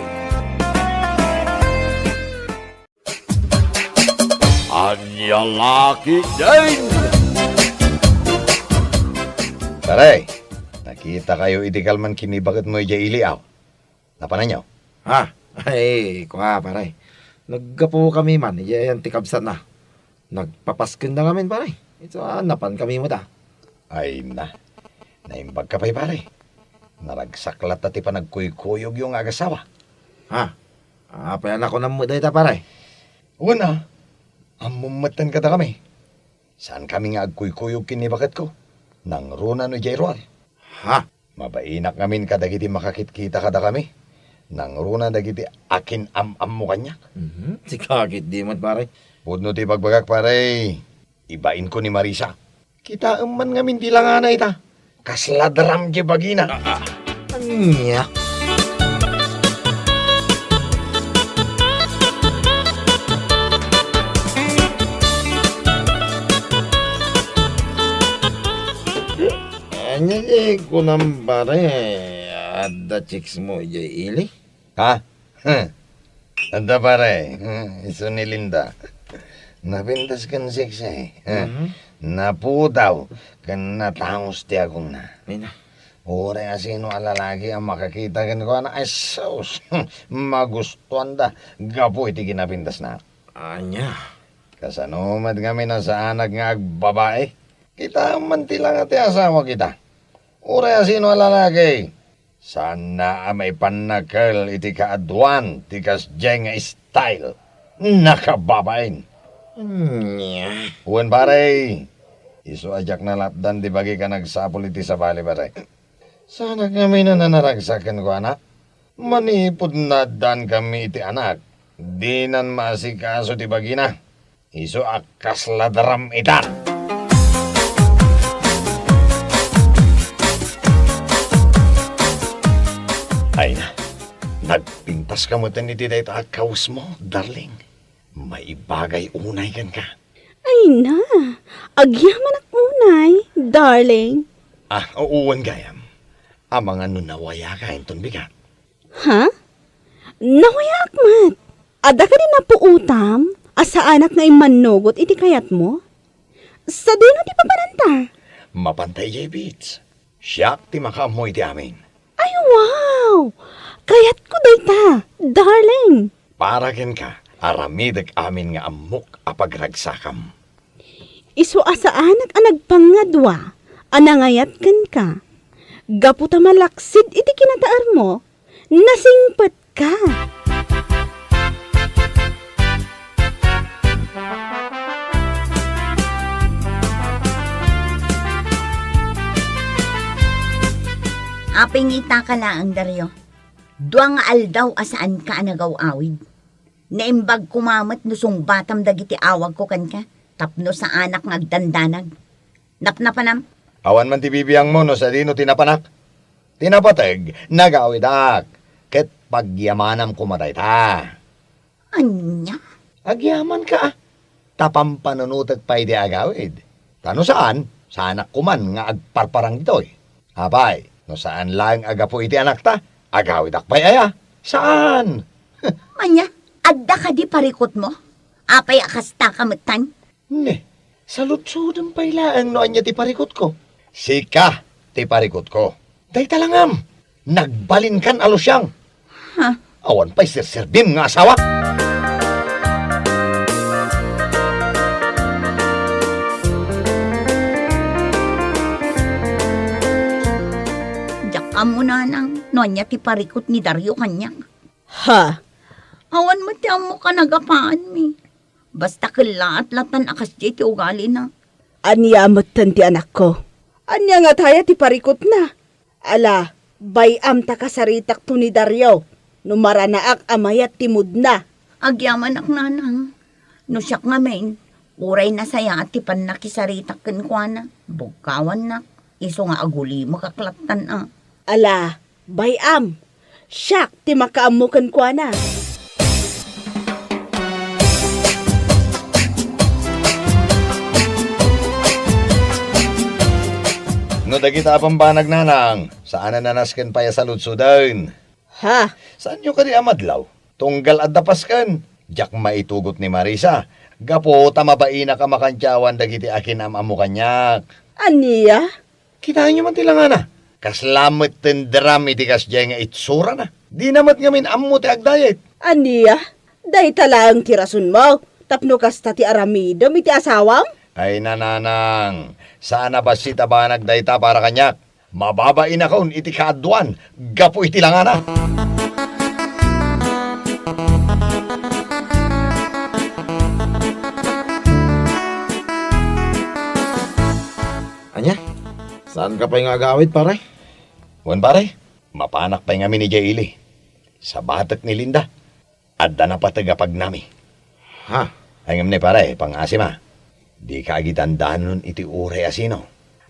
Ania la ketdin? Pare, nakitakayo iti kalman ken ni baketmo idiay ili, aw? Napananyo? Ha? Ay, kua, pare. Naggapukami man, idiay ayan ti kabsatna. Nagpapaskenda ngamin, pare. Isu a, napankami met a. Ay na. Naimbagka pay, pare. Naragsak latta ti panagkuykuyogyo nga agasawa. Ha? Apay a nakunam met dayta, pare? Wen a, ammom metten kadakami. Saankami nga agkuykuyog ken ni baketko. Nangruna no idiay ruar. Ha? Mabainak ngamin kadagiti makakitkita kadakami. Nangruna dagiti akin-am-ammo kaniak. Mhm. Sika ketdi met, pare. Pudno ti ibagbagak, pare. Ibainko ni Marisa. Kitaem man ngamin ti langana ita. Kasla drum ti bagina. Ah, ah. Ania? Eh, kunam, pare, adda chicks mo idiay ili? Ha? Huh. Adda, pare. Huh, isu ni Linda. Napintas ken chicks, eh. Huh. Mhm. Napudaw ken nataos ti agongna. Ay na. Uray a sino a lalaki a makakita kenkuana, ay sus, magustuanda gapu iti kinapintasna. Ania? Kasano met ngamin a saanak nga agbabai? Kitaem man ti langa ti asawak ita. Uray a sino a lalaki, saanna a maipannakkel iti kaaduan ti kasdiay nga style. Nakababain. Ania? Wen, pare, isu a diak nalapdan ti bagik a nagsapul iti sabali, pare. Saanak ngamin a nanaragsak kenkuana. Manipud naaddaankami iti anak, dinan maasikaso ti bagina. Isu a kasla daram ita. Ay na, nagpintaska metten iti dayta a kawesmo, darling. Maibagay unay kenka. Ay na, agyamanak unay, darling. Ah, wen gayam. Amangan no nawayaka inton bigat. Ha? Nawayaak met. Adda kadi napuotam a saanak nga immannugot iti kayatmo? Sadino ti papananta? Mapanta idiay beach. Siak ti makaammo iti amin. Ay, wow! Kayatko dayta, darling! Para kenka, aramidek amin nga ammok a pagragsakam. Isu a saanak a nagpangadua a nangayat kenka. Gapu ta malaksid iti kinataermo, nasingpetka. Apay nga itaka laeng, Dario. Dua nga aldaw a saanka a nagaw-awid. Naimbag koma met no sungbatam dagiti awagko kenka tapno saanak nga agdandanag. Napnapanam? Awan man ti bibiangmo no sadino ti napanak. Ti napateg, nagawidak, ket pagyamanam koma dayta. Ania? Agyamanka, a. Ta pampanunotek pay ti agawid. Ta no saan, saanak koman nga agparparang ditoy. Apay, no saan laeng a gapu iti anakta, agawidak pay aya? Saan? Ania, adda kadi parikutmo? Apay a kasta ka metten? Ne, saludsodem pay laeng no ania ti parikutko. Sika ti parikutko. Dayta la ngem, nagbalinkan a lusiang. Ha? Awan pay serserbim nga asawa. Diak ammo, nanang, no ania ti parikut ni Dario kaniak. Ha? Awan met ti ammok a nagapaanmi. Basta kellaat latan a kasdiay ti ugalina. Ania metten ti anakko? Ania ngataya ti parikutna? Ala, bay-am ta kasaritakto ni Dario no maranaak a mayat ti moodna. Agyamanak, nanang. No siak ngamin, uray nasayaat ti pannakisaritak kenkuana, bugkawannak, isu nga agulimekak lattan a. Ala, bay-am, siak ti makaammo kenkuana. No dagita a bambanag, nanang, saan a nasken pay a saludsoden. Ha? Saanyo kadi a madlaw? Tunggal adda pasken, diak maitugot ni Marisa, gapu ta mabainak a makantiawan dagiti akin-am-ammo kaniak. Ania? Kitaenyo man ti langana. Kasla met ti dram iti kasdiay nga itsurana. Dina met ngamin ammo ti agdayet. Ania? Dayta laeng ti rasonmo tapno kasta ti aramidem iti asawam? Ay, nanang, saan a bassit a banag dayta para kaniak. Mababainakon iti kaaduan gapu iti langana. Ania? Saanka pay nga agawid, pare? Wen, pare, mapanak pay ngamin idiay ili. Sabatek ni Linda. Adda napateg a pagnami. Ha? Ay, ngem ni pare, pangaasim a. Dika agidandanon iti uray a sino.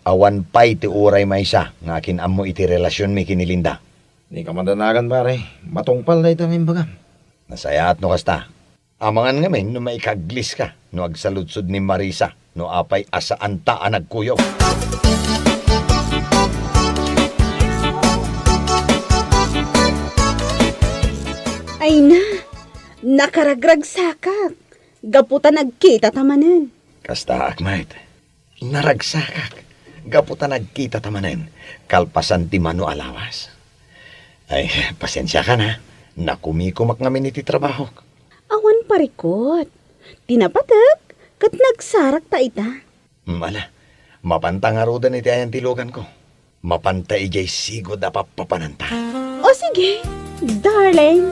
Awan pay ti uray maysa nga akin-ammo iti relasionmi ken ni Linda. Dika madanagan, pare. Matungpal dayta nga imbagam. Nasayaat no kasta. Amangan ngamin no maikaglis ka no agsaludsod ni Marisa no apay a saanta a nagkuyog. Ay na, nakaragragsakak gapu ta nagkitata manen. Kastaak met. Naragsakak gapu ta nagkitata manen kalpasan ti mano a lawas. Ay, pasensiakan a. Nakumikumak ngamin iti trabahok. Awan parikut. Ti napatek, ket nagsarakta ita. Mm, ala, mapanta ngaruden iti ayan ti luganko. Mapanta idiay sigud a pappapananta. O sige, darling.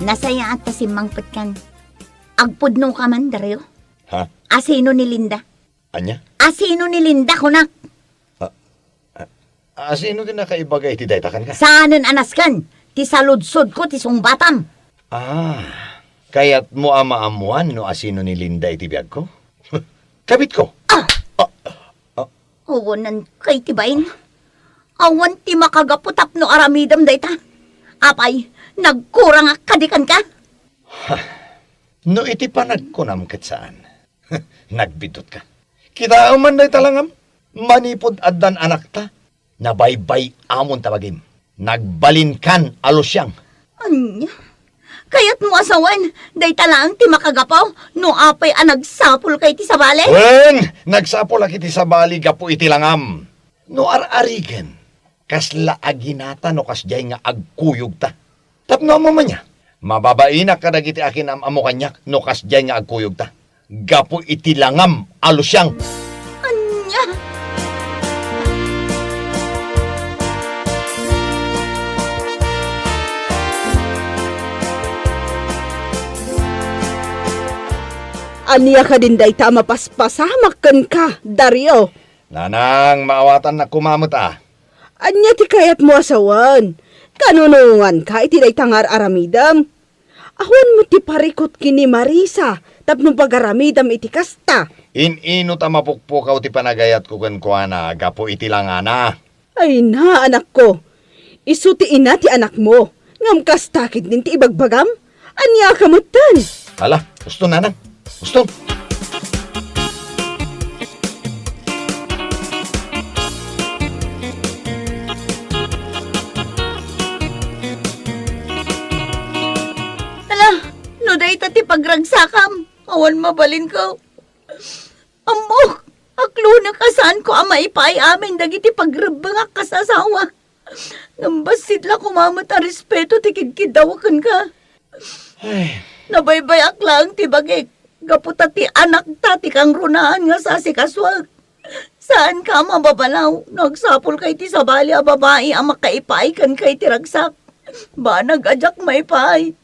Nasayaat ta simmangpetkan. Agpudno ka man, Dario? Ha? Asino ni Linda? Ania? Asino ni Linda, kunak? A, a, asino ti nakaibaga iti dayta kenka? Saanen a nasken ti saludsodko ti sungbatam. Ah, kayatmo a maammuan no asino ni Linda iti biagko? Kabitko. Ah! Ah, ah. Awanan kay ti bain. Awan ti makagapu tapno aramidem dayta. Apay, nagkurangak kadi kenka? Ha, no iti panagkunam ket saan. Nagbidutka. Kitaem man dayta langam, manipud addan anakta, nabaybay-amon ta bagim. Nagbalinkan a lusiang. Ania? Kayatmo a sawen, dayta laeng ti makagapu no apay a nagsapulka iti sabali? Wen, nagsapulak iti sabali gapu iti langam. No ar-arigen, kasla a ginata no kasdiay nga agkuyogta. Tapno ammom ania, mababainak kadagiti akin-am-ammo kaniak no kasdiay nga agkuyogta gapu iti langam a lusiang. Ania? Ania kadin dayta a mapaspasamak kenka, Dario? Nanang, maawatannak koma met a. Ania ti kayatmo a sawen? Kanunonganka iti dayta nga ar-aramidem? Awan met ti parikut ken ni Marisa tapno pagaramidam iti kasta. In-ino ta mapukpukaw ti panagayatko kenkuana gapu iti langana? Ay na, anakko. Isu ti ina ti anakmo. Ngem kasta ketdin ti ibagbagam? Ania ka metten? Hala, uston, nanang. Uston. Hala, no dayta ti pagragsakam, awan mabalinko. Ammok, aklonek a saanko a maipaay amin dagiti pagrebbengak kas asawa. Ngem bassit la koma met a respeto ti kidkiddaw kenka. Ay. Nabaybayak laeng ti bagik, gapu ta ti anakta ti kangrunaan nga sasikasoek. Saanka a mababalaw no agsapulka iti sabali a babai a makaipaay kenka iti ragsak. Banag a diak maipaay.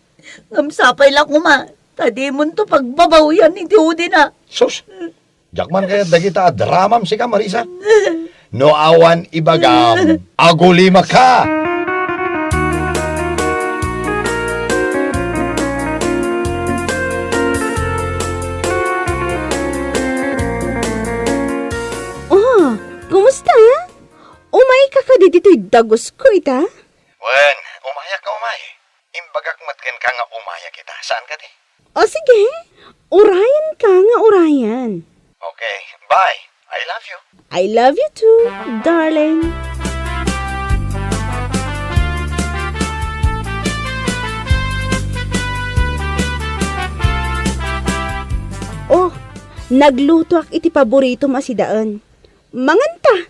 Ngem sapay la koma, ta dimonto pagbabawian iti udina. Sus! Diak man kayat dagita a dramam sika, Marisa. No awan ibagam, agulimaka! Oh, kumusta? Umayka kadi ditoy dagusko ita? Wen, umayak nga umay. Imbagak met kenka nga umayak ita. Saan kadi? O sige, urayan ka nga urayan. Okay, bye. I love you. I love you too, darling. Oh, naglutoak iti paboritom a sidaen. Manganta!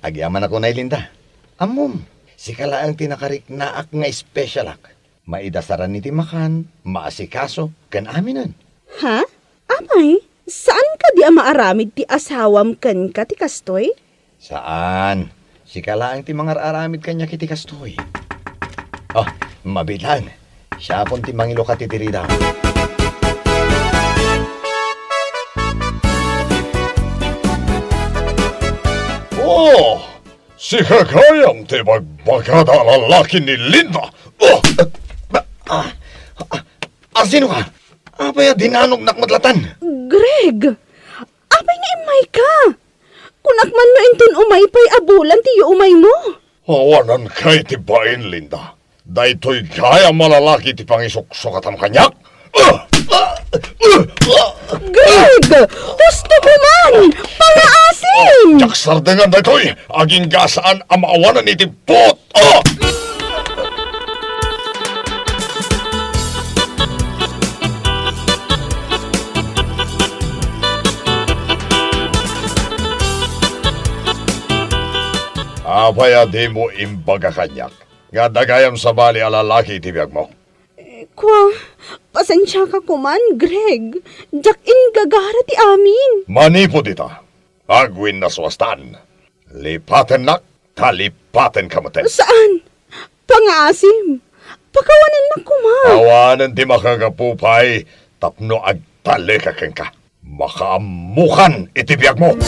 Agyamanak unay, Linda. Ammom, sika laeng ti nakariknaak nga espesyalak. Maidasaran iti makan, maasikaso, ken aminen. Ha? Apay, saan kadi a maaramid ti asawam kenka ti kastoy? Saan. Sika laeng ti mangar-aramid kaniak iti kastoy. Oh, mabiit laeng. Siakon ti mangilukat iti ridaw. Oh! Sika gayam ti bagbagada a lalaki ni Linda. Oh! Ah, ah, ah, sino ka? Apay a dinanognak met latan? Greg! Apay nga immayka? Kunak man no inton umay pay a bulan ti yuumaymo. Awanan kay ti bain, Linda. Daytoy gayam a lalaki ti pangisuksukatam kaniak. Greg! Husto ko man! Pangaasim! Diak sardengan daytoy! Agingga saan a maawanan iti puot! Oh! Apay a dimo imbaga kaniak nga adda gayam sabali a lalaki iti biagmo? Kua, pasensiaka koman, Greg. Diak inggagara ti amin. Manipud ita, agwinnaswastan. Lipatennak, ta lipatenka metten. Saan? Pangaasim. Pakawanennak koma. Awanen ti makagapu pay tapno agtaleka kenka. Makaammokan iti biagmo.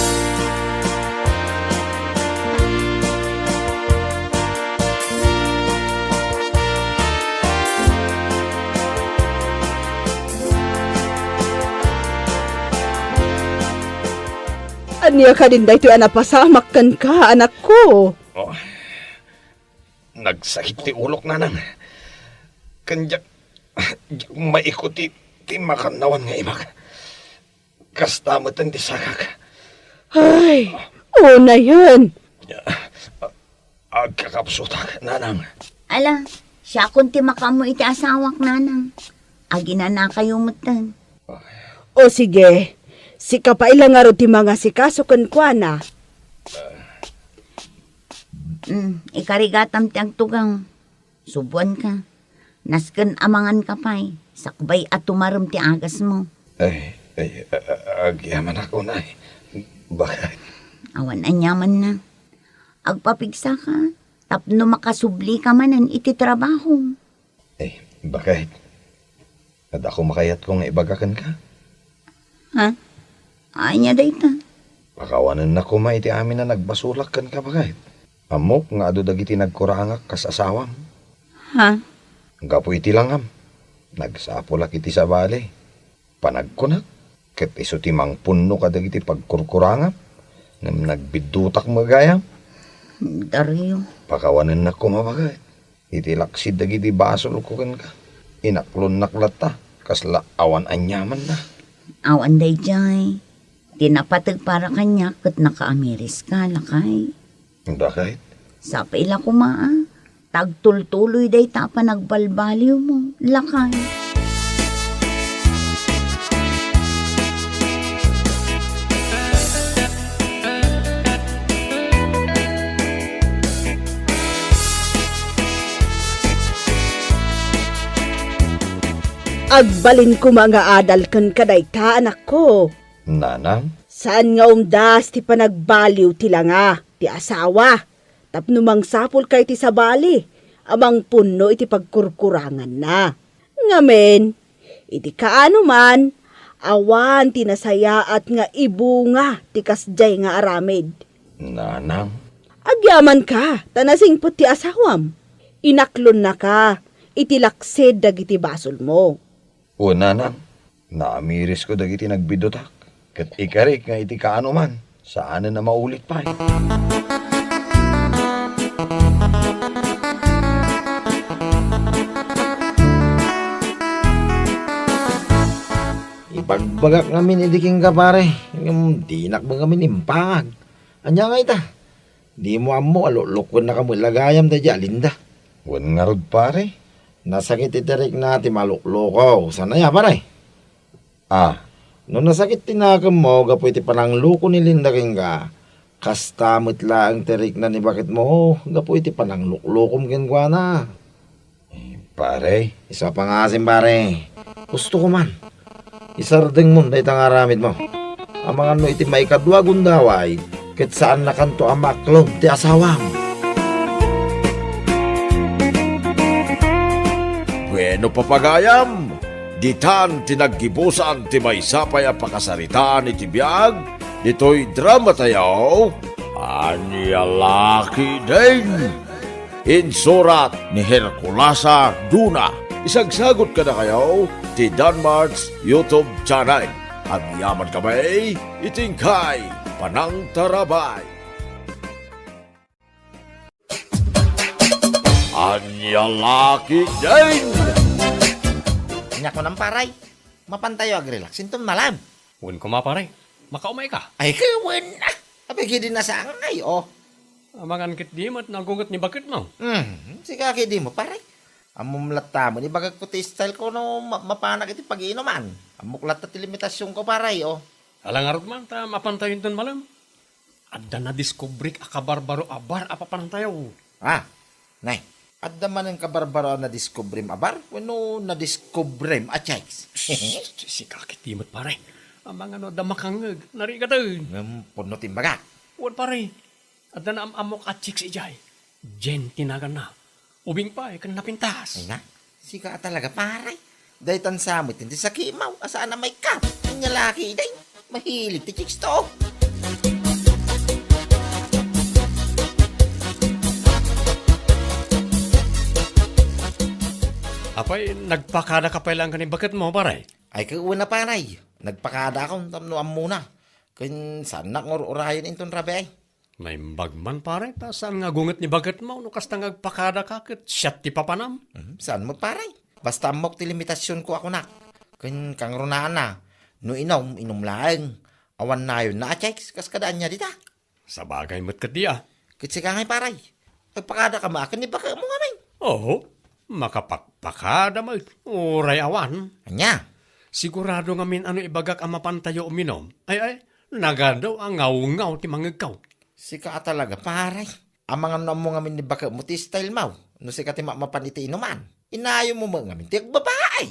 Ania kadin daytoy a napasamak kenka, anakko? Oh, nagsakit ti ulok, nanang. Ken diak, diak maikut ti, ti makannawan nga imak. Kasta metten ti sakak. Ay, unayen. Agkakapsutak, nanang. Ala, siakon ti makaammo iti asawak, nanang. Aginanakayo metten. O sige, sika pay la ngarud ti mangasikaso kenkuana. Mm, ikarigatam ti agtugaw. Subuanka. Nasken a manganka pay, sakbay a tumarem ti agasmo. Ay, ay, a-, a-, agyamanak unay. Bakit? Awan aniamanna. Agpapigsaka, tapno makasublika manen iti trabaho. Ay, bakit? Adda koma kayatko nga ibaga kenka? Ha? Ania dayta? Pakawanennak koma iti amin a nagbasolak kenka, baket. Ammok nga adu dagiti nagkurangak kas asawam. Ha? Gapu iti langam, nagsapulak iti sabali. Panagkunak, ket isu ti mangpunno kadagiti pagkurkurangam, ngem nagbiddutak met gayam. Dario. Pakawanennak koma, baket. Iti laksid dagiti basolko kenka, inaklonnak latta, kasla awan aniamanna. Awan daydiay. Ti napateg para kaniak ket nakaamiriska, lakay. Bakit? Sapay la koma, a. Ta agtultuloy dayta a panagbalbaliwmo, lakay. Agbalin koma nga adal kenka dayta, anakko. Nanang? Saan nga umdas ti panagbaliw ti langa ti asawa tapno mangsapulka iti sabali a mangpunno iti pagkurkuranganna. Ngamin, iti kaano man, awan ti nasayaat nga ibunga ti kasdiay nga aramid. Nanang? Agyamanka, ta nasingpet ti asawam. Inaklonnaka iti laksid dagiti basolmo. O, nanang, naamirisko dagiti nagbiddutak, ket ikarik nga iti kaano man, saanen a maulit pay. Ibagbagak ngamin idi kenka, pare, ngem dinak met ngamin impangag. Ania ngay ta? Dimo ammo a luklukennaka met la gayam daydiay a Linda. Wen ngarud, pare. Nasakit iti rikna ti maluklukaw. Saan aya, pare? Ah. No nasakit ti nakemmo gapu iti panangluko ni Linda kenka, kasta met laeng ti rikna ni baketmo gapu iti panangluklukom kenkuana. Eh, pare. Isu a pangaasim, pare. Husto ko man. Isardengmon dayta nga aramidmo. Amangan no iti maikadua a gundaway, ket saannakanto a maaklon ti asawam. Bueno, papagayam, ditan ti naggibusan ti maysa pay a pakasaritaan iti biag ditoy drama tayo, Ania La Ketdin. Insurat ni Herculasa Duna. Isagsagut kadakayo ti Danmart's YouTube channel. Agyaman kami iti inkay panangtarabay. Ania La Ketdin! Nia kunam, pare, mapantayo agrelax inton malem. Wen koma, pare. Makaumay ka? Ay, wen, ah. Apay, idi nasangay, oh. Amangan ket di met nagunget ni baketmo. Hmm, sika ket di mo, pare. Ammom latta met, ibagak ko ti style ko no ma-, mapanak iti pag-iinuman. Ammok latta ti limitasionko, pare, oh. Ala ngarud man, ta mapantayo inton malem. Adda nadiskubrik a kabarbaro a bar a papanantayo. Ah, nay, adda manen kabarbaro a nadiskubrim a bar? Wenno nadiskubrim a chicks? Sika ket di met, pare. Amangan no adda makangngeg, narigaten. Ngem pudno ti imbagak. Wen, pare. Adda naam-ammok a chicks idiay. Jen ti naganna. Ubing pay ken napintas. Ay na, sika a talaga, pare. Daytan sa met ti sakitmo a saan a maikkat. Ania la ketdin, mahilig ti chicks to. Apay, nagpakadaka pay laeng ken ni baketmo, pare? Ay, ket wen a, pare. Nagpakadakon tapno ammona. Ken saannak nga ur-urayen inton rabii. Naimbag man, pare, ta saan nga agunget ni baketmo no kasta nga agpakadaka ket siak ti papanam. Mhm, saan met, pare. Basta ammok ti limitasionko a kunak. Ken kangrunaanna, no inum, inum laeng. Awan nayonna a chicks, kas kada ania dita. Sabagay met ketdi a. Ket sika ngay, pare. Agpakadaka met ken ni baketmo ngamin. Oo, makapakpakada met, uray awan. Ania? Sigurado ngamin a no ibagak a mapantayo uminum, ay, ay, nagadu a ngawngaw ti mangngegko. Sika a talaga, pare. Amangan no ammo ngamin ni baketmo ti stylemo, no sika ti ma-, mapan iti inuman. Inayonmo met ngamin ti agbabai.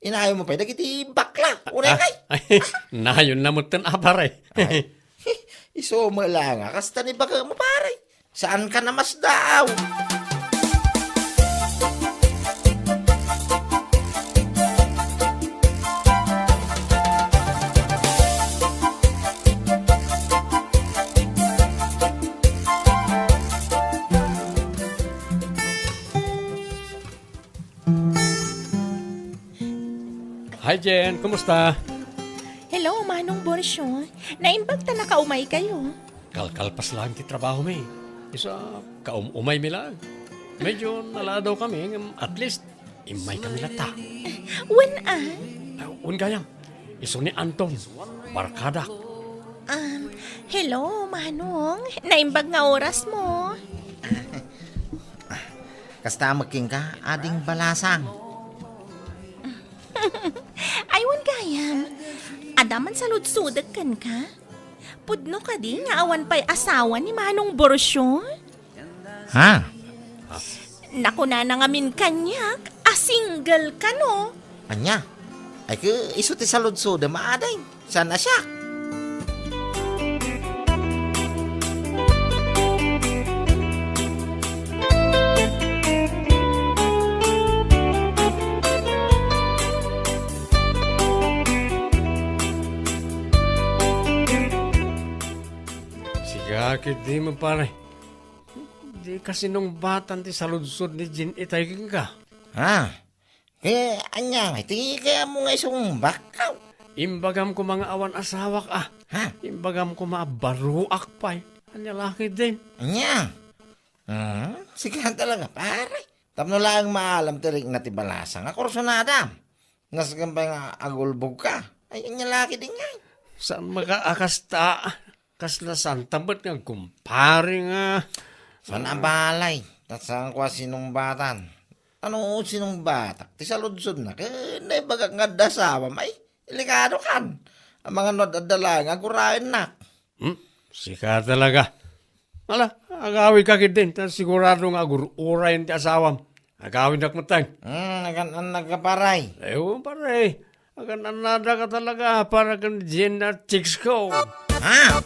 Inayonmo pay dagiti bakla. Uray, ah, ay, ay, nayonna metten a, pare. Ay, isu met laeng a kasta ni baketmo, pare. Saanka a masdaaw. Hi, Jen. Kumusta? Hello, Manong Borcio. Naimbag ta nakaumay kayo. Kalkalpas laeng ti trabahomi. Isu a, kaum-umaymi laeng. Medyo naladaw kami, ngem at least, immay kami latta. Wen a? Ah, wen gayam. Isu ni Anton, barkadak. Um, hello, Manong. Naimbag nga orasmo. Kasta met kenka, Ading Balasang. Ay, wen gayam. Adda man saludsodek kenka? Pudno kadi nga awan pay asawa ni Manong Borcio? Ha? Nakunana ngamin kaniak a single kano. Ania? Ay, ket isu ti saludsodem a, Ading. Saan a siak? Sika ketdi met, pare. Dika sinungbatan ti saludsod ni Jean itay kenka. Ha? Eh, ania, ti kayatmo nga isumbak? Imbagam koma nga awan asawak a. Ha? Imbagam koma a baroak pay. Ania la ketdin? Ania? Hmm? Sika talaga, pare. Tapno laeng maalam ti rikna ti Balasang a kursunadam. Nasken pay nga agulbogka. Ay, ania la ketdin ngay? Saan met a kasta? Kasla saan ta met nga agkumpare nga. Saan a balay? Ta saanko a sinungbatan. Ano sinungbatak? Ti saludsodna, ket naibagak nga adda asawam. Ay, delikado kan. Amangan no adda laeng nga agur-ayennak. Hmm? Sika talaga. Ala, agawidka ketdin, ta sigurado nga agur-urayen ti asawam. Agawidnak metten. Hmm, nagan-annaka, pare. Ewan, pare. Agan-annadaka talaga para ken Jean a chicks ko. Ha?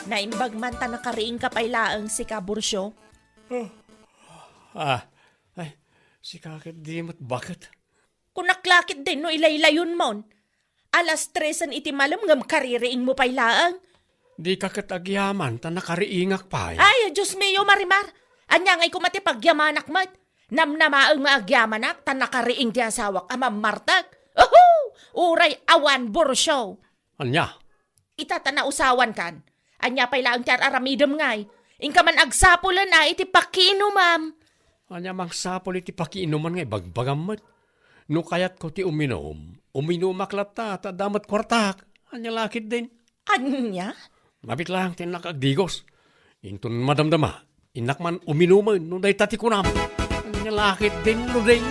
Naimbag man ta nakariingka pay laeng, sika, Borcio. Ah, ay, sika ketdi met, baket? Kunak la ketdin no ilaylayonmon. Alas tresen iti malem ngem kaririingmo pay laeng. Dika ket agyaman ta nakariingak pay. Ay, Dios mio, Marimar! Ania ngay koma ti pagyamanak met? Namnamaem nga agyamanak ta nakariing ti asawak a mammartek. Uhu! Uray awan, Burcio. Ania? Ita ta nausawankan. Ania pay laeng ti ar-aramidem ngay? Inka man agsapulen a iti pakiinumam. Ania mangsapul iti pakiinuman nga ibagbagam met? No kayatko ti uminum, uminumak latta, ta adda met kuartak. Ania la ketdin? Ania? Mabiit laeng ti innak agdigos. Inton madamdama, innak man uminumen no dayta ti kunam. Ania la ketdin, Luding?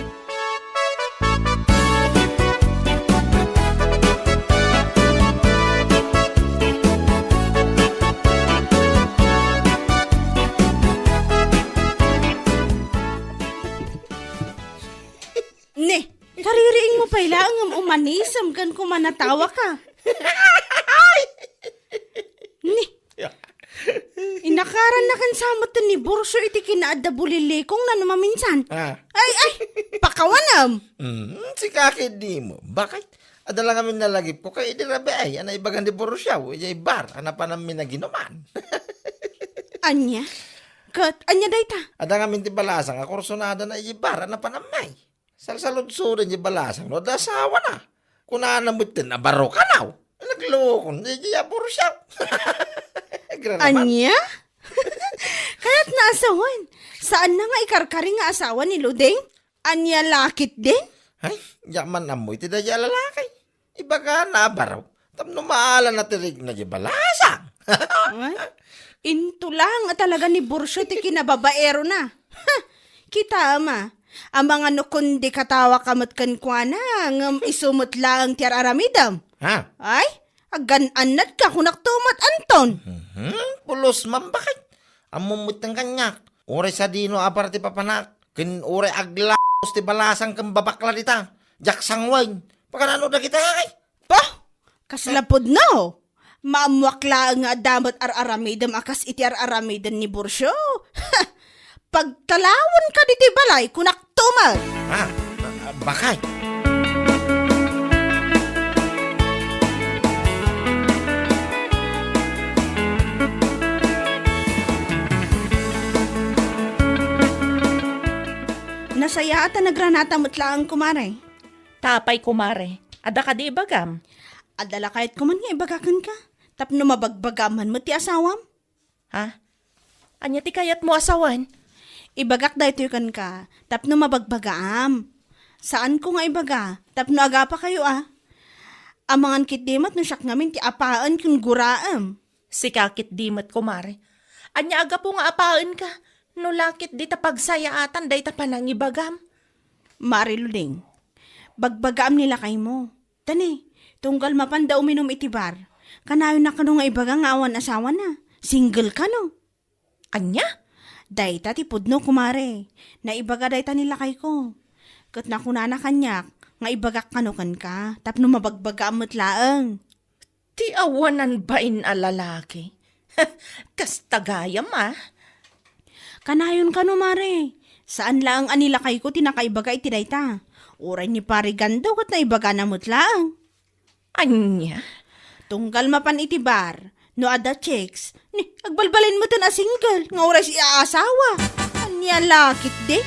Ne, kaririingmo pay laeng ngem umanisem ken kumanatawaka. Ne, inakarannakan sa met ni Burcio iti kinaadda bulilikongna no maminsan. Ah. Ay, ay, pakawanem. Mm, sika ketdin, bakit? Adda la ngamin nalagipko ket idi rabii a naibagan ni Burcio idiay bar a napananmi naginuman. Ania? Ket ania dayta? Adda ngamin ti balasang a kursunadana idiay bar a napananmi. Salsaludsoden ti balasang no adda asawana. Kunana metten a baro kano. Naglukon, di, di, Burcio. Agraman. Ania? Kayatna a sawen. Saanna nga ikarkari nga asawa ni Luding? Ania la ketdin? Ay, diak man ammo iti daydiay a lalaki. Ibagana a baro tapno maala na ti rikna diay balasang. Ay, into laeng a talaga ni Burcio ti kinababaerona. Ha! Kitaem a, amangan no kundi katawaka met kenkuana, ngem isu met laeng ti ar-aramidem. Ha? Ay, aggan-annadka kunakto met, Anton. Mhm, pulos man, bakit? Ammom metten kaniak. Uray sadino a bar ti papanak, ken uray aglaos ti balasang ken babakla dita. Diak sanguen. Pakanano dagita, ay? Bah! Kasla pudno! Maammoak laeng nga adda met ar-aramidem a kas iti ar-aramiden ni Burcio. Pagtalawenka ditoy balay, kunakto met. Ah, ah, bakit? Nasayaat a nagranata met laeng, kumare. Apay, kumare, adda kadi ibagam? Adda la kayatko man nga ibaga kenka, tapno mabagbagaam man met ti asawam. Ha? Ania ti kayatmo a sawen? Ibagak daytoy kenka, tapno mabagbagaam. Saanko nga ibaga, tapno agapakayo a. Amangan ketdi met no siak ngamin ti apaen ken guraem. Sika ketdi met, kumare. Ania a gapu nga apaenka, no la ketdi ta pagsayaatan dayta panangibagam? Mare Luding, bagbagaam ni lakaymo. Tani, tunggal mapanda uminum iti bar, kanayonna kano nga ibaga nga awan asawana? Single kano? Ania? Dayta ti pudno, kumare. Naibaga dayta ni lakayko. Ket nakunana kaniak nga ibagak kano kenka, tapno mabagbagaam met laeng. Ti awanan bain a lalaki. Kasta gayam, a. Kanayon kano, mare. Saan laeng a ni lakayko ti nakaibaga iti dayta. Uray ni Pare Gando ket naibagana met laeng. Ania? Tunggal mapan iti bar, no adda chicks, ni, agbalbalin metten a single nga uray sia asawa. Ania la ketdi?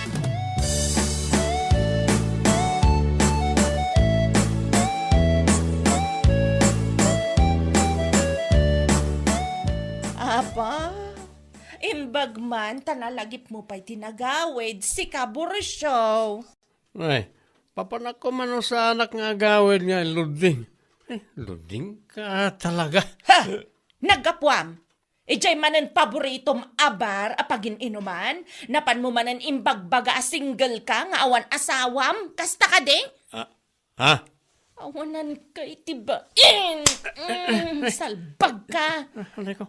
Apa, imbag man ta nalagipmo pay ti nagawid, sika Burcio. Ay, papanakko man no saanak nga agawid nga Luding. Ay, Luding ka talaga. Ha! Naggapuam! Idiay manen paboritom a bar a pagin-inuman, napanmo manen imbagbaga a single ka nga awan asawam? Kasta kadi? Ah, ha? Awanan ka iti bain! Mm, salbag ka! Ah, alay ko.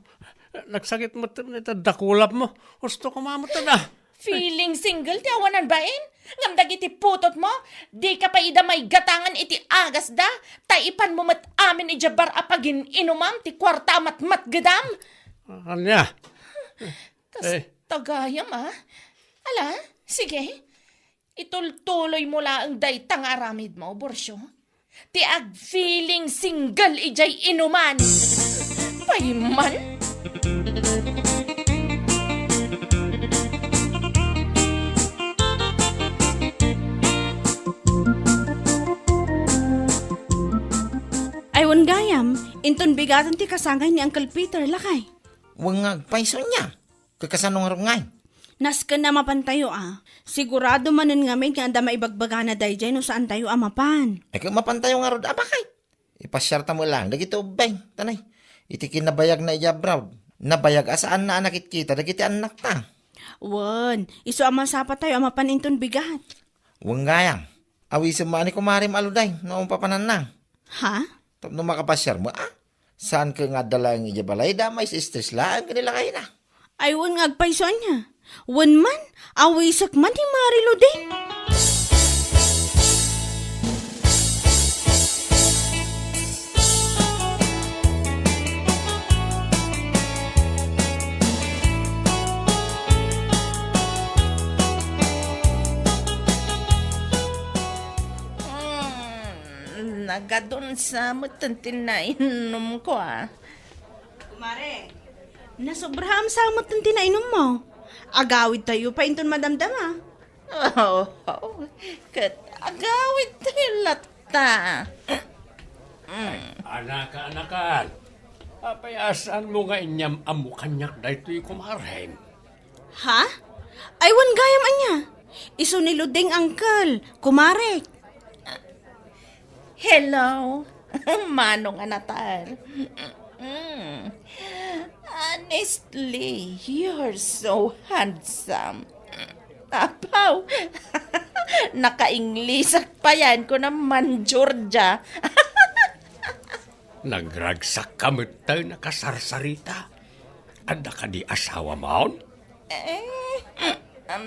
Nagsakit met ita dakulap mo. Husto ko mamutad, ah. Feeling single ti awanan bain? Ngem dagiti putotmo, dika pay ida maigatangan iti agasda, ta ipanmo met amin idiay bar a pagin-inumam ti kuarta a matmatgedam. Ania? Kas Eh. tagayam, a. Ala, sige. Itultuloymo laeng dayta nga aramidmo, Borcio. Ti ag-feeling single idiay inuman. Payman. Inton bigaten ti kasangay ni Uncle Peter, lakay. Wen nga agpayso ania? Ket kasano ngarud ngay? Nasken a mapantayo a. Sigurado manen ngamin nga adda maibagbagana daydiay no saantayo a mapan. Ay, ket mapantayo ngarud a, bakit? Ipasiarta met laeng dagiti ubbing, tanay. Iti kinabayagna idiay abroad, nabayag a saanna a nakitkita dagiti annakta. Wen, isu a masapatayo a mapan inton bigat. Wen gayam, awisem met ni kumarem a Ludeng no papananna. Ha? Tapno makapasiar met a. Saan ket nga adda laeng idiay balayda, mais-stress laeng ken ni lakayna. Ay, wen nga agpayso ania? Wen man, awisek man ni Mari Ludeng. Mm, nagadunsa met ti nainumko, a. Kumare, nasobraam sa met ti nainummo. Agawidtayo pay inton madamdama. Oo, ket agawidtayo latta. Mm. Anaka-anakan, apay a saanmo nga inyam-ammo kaniak daytoy kumarem? Ha? Ay, wen gayam ania? Isu ni Ludeng, uncle, kumare. Hello, Manong a Natal. Mm. Honestly, you're so handsome. Apaw, naka-Inglisak payen, kuna man Georgia. Nagragsakka met ta nakasarsarita. Adda kadi asawamon? Eh, um,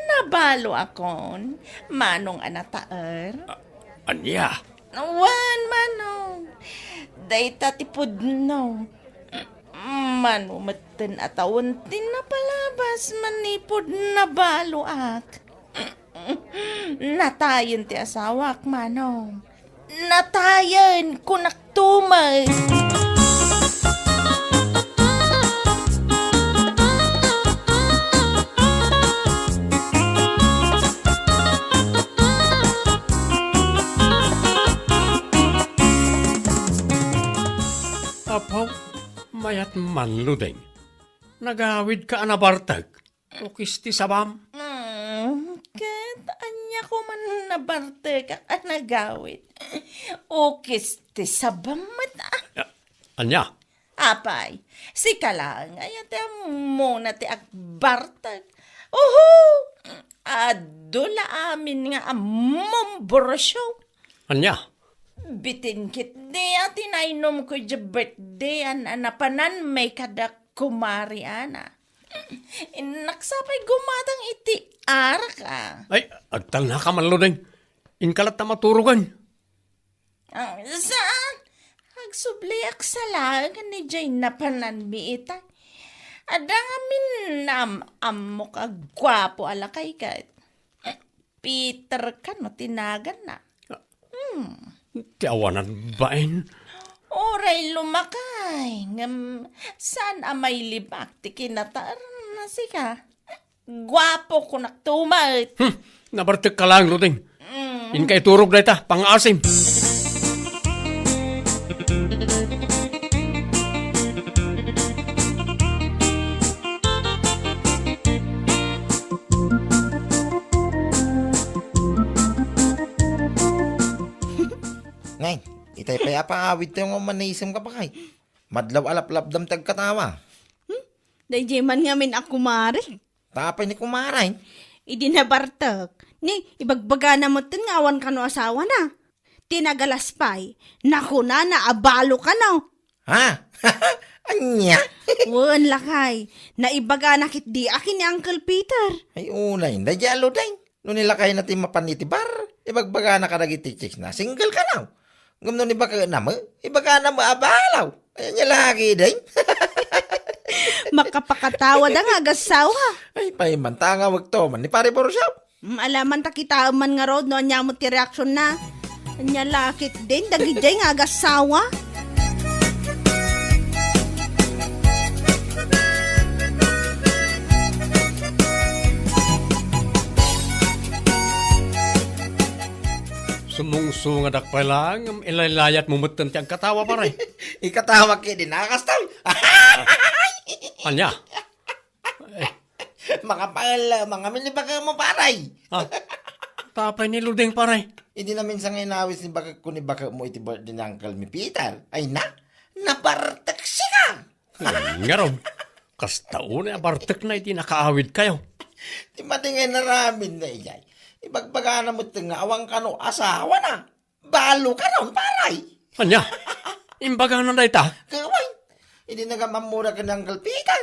nabaloakon, Manong a Natal. A-, ania? Wen, Manong. Dayta ti pudno. Mano metten a tawen ti napalabas manipud nabaloak. Natayen ti asawak, Manong. Natayen, kunak tumet. Apo, mayat man, Ludeng. Nagawidka a nabartek. Ukis ti sabam. Mm, ket ania koma nabartekak a nagawid? Ukis ti sabam met, a. A-, ania? Apay, sika laeng aya ti ammona ti agbartek? Uhu! Adu la amin nga ammom, Borosio. Ania? Bitin ketdi a ti nainumko idiay birthday-an a napananmi kada kumari Ana. Innak sa pay gumatang iti arak, a. Ay, agtalnaka man, Ludeng. Inka latta maturogen. Ah, saan? Agsubliak sa laeng idiay napananmi ita. Adda ngamin naam-ammok a guapo a lakay ket. Peter kano ti naganna. Hmm. Ti awanan bain. Uray lumakay, ngem saan a mailibak ti kinataerna sika. Guapo kunak tumet. Hmm. Nabartekka laeng, Ludeng. Mm. Inka iturog dayta, pangaasim. Ngay, itay pay a pangawidtayo nga umanisem ka pa kay. Madlaw a laplapdam ti agkatawa. Hmm? Daydiay man ngamin a kumare. Ta apay ni kumare? Idi nabartek, ni ibagbagana metten nga awan kano asawana. Ti nagalas pay, nakunana a balo kano. Ha? Ania? Wen, lakay, naibagana ketdi a ken ni Uncle Peter. Ay, unay, daydiay a Ludeng. No ni lakayna ti mapan iti bar, ibagbagana kadagiti chicksna, single kano. Ngem no ni baketna met, ibagana met a balo. Ay, ania la ketdin? Makapakatawa da nga agassawa. Ay, pay man, ta nga wagto man ni Pare Borsiaw. Mm, ala man ta kitaem man ngarud no ania met ti reaksion na. Ania la ketdin, dagidiay nga agassawa. Sumung- Sungadak pay laeng, ngem ilaylayatmo metten ti agkatawa, pare. Ikatawa ketdi na, kastoy. Ania? Mga paella, mga minibagmo, pare. Ah, tapay ni Luding, pare. Idi naminsan nga inawis ni baketko ni baketmo iti birthday ni Uncle mi Peter. Ay na, nabartek sika. Ngarud, kasta unay a bartekna iti nakaawidkayo. Ti madi nga inaramidna idiay, ibagbagana met nga awan kano asawana. Balo kanon, pare. Ania? Imbagana dayta? Kawan. Idi nagam-ammona ken Uncle Peter,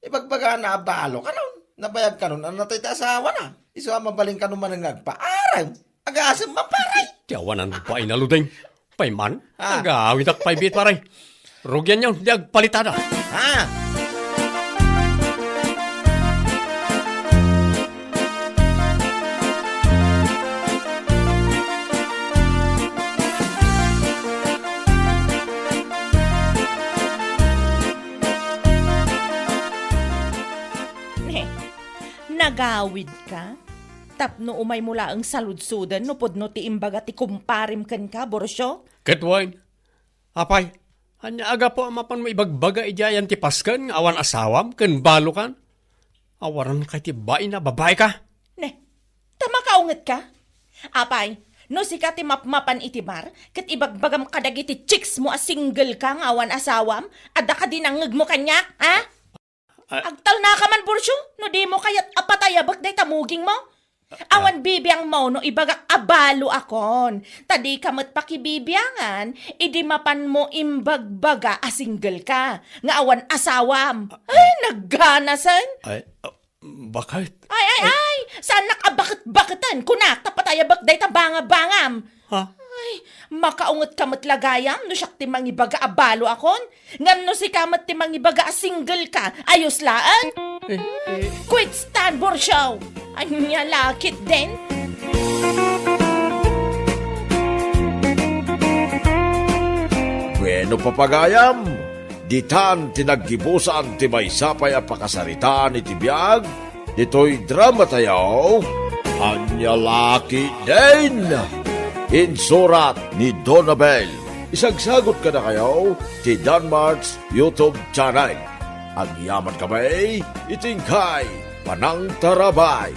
ibagbagana a balo kanon. Nabayag kanon a natay ti asawana. Isu a mabalin kanon manen nga agpaarem. Agasem man, pare. Ti awanan bain a Luding. Pay man, Ah. agawidak pay biit, pare. Rugianyo ti agpalitada. Ha? Ne, nagawidka? Tapno umaymo laeng saludsoden no pudno ti imbaga ti kumparem kenka, Borcio? Ket wen, apay, ania a gapu a mapanmo ibagbaga idiay ti pasken nga awan asawam ken balokan? Awanan kay ti bain a babaika? Ne, ta makaungetka? Apay, no sika ti mapmapan iti bar, ket ibagbagam kadagiti chicks mo a single ka nga awan asawam, adda kadi nangngegmo kaniak, ha? Ah. Agtalnaka man, Borcio, no dimo kayat a patayabek dayta mugingmo. Ah. Awan bibiangmo no ibagak a balo akon. Ta dika met pakibibiangan, idi mapanmo imbagbaga a single ka, nga awan asawam. Ah. Ay, nagganasen. Ay, ah, bakit? Ay, ay, ay! Saannak a baket-baketen, kunak, ta patayabek dayta banga-bangam. Ha? Ay, makaungetka met la gayam no siak ti mangibaga a balo akon. Ngem no sika met ti mangibaga a single ka, ayos laeng. Eh, eh. Quit stand, Borcio! Ania la ketdin? Bueno, papagayam, ditan ti naggibusan ti maysa pay a pakasaritaan iti biag ditoy dramatayo, Ania la ketdin? Insurat ni Donabel. Isagsagot kadakayo ti Danmart's YouTube channel. Agyamankami iti inkay panangtarabay.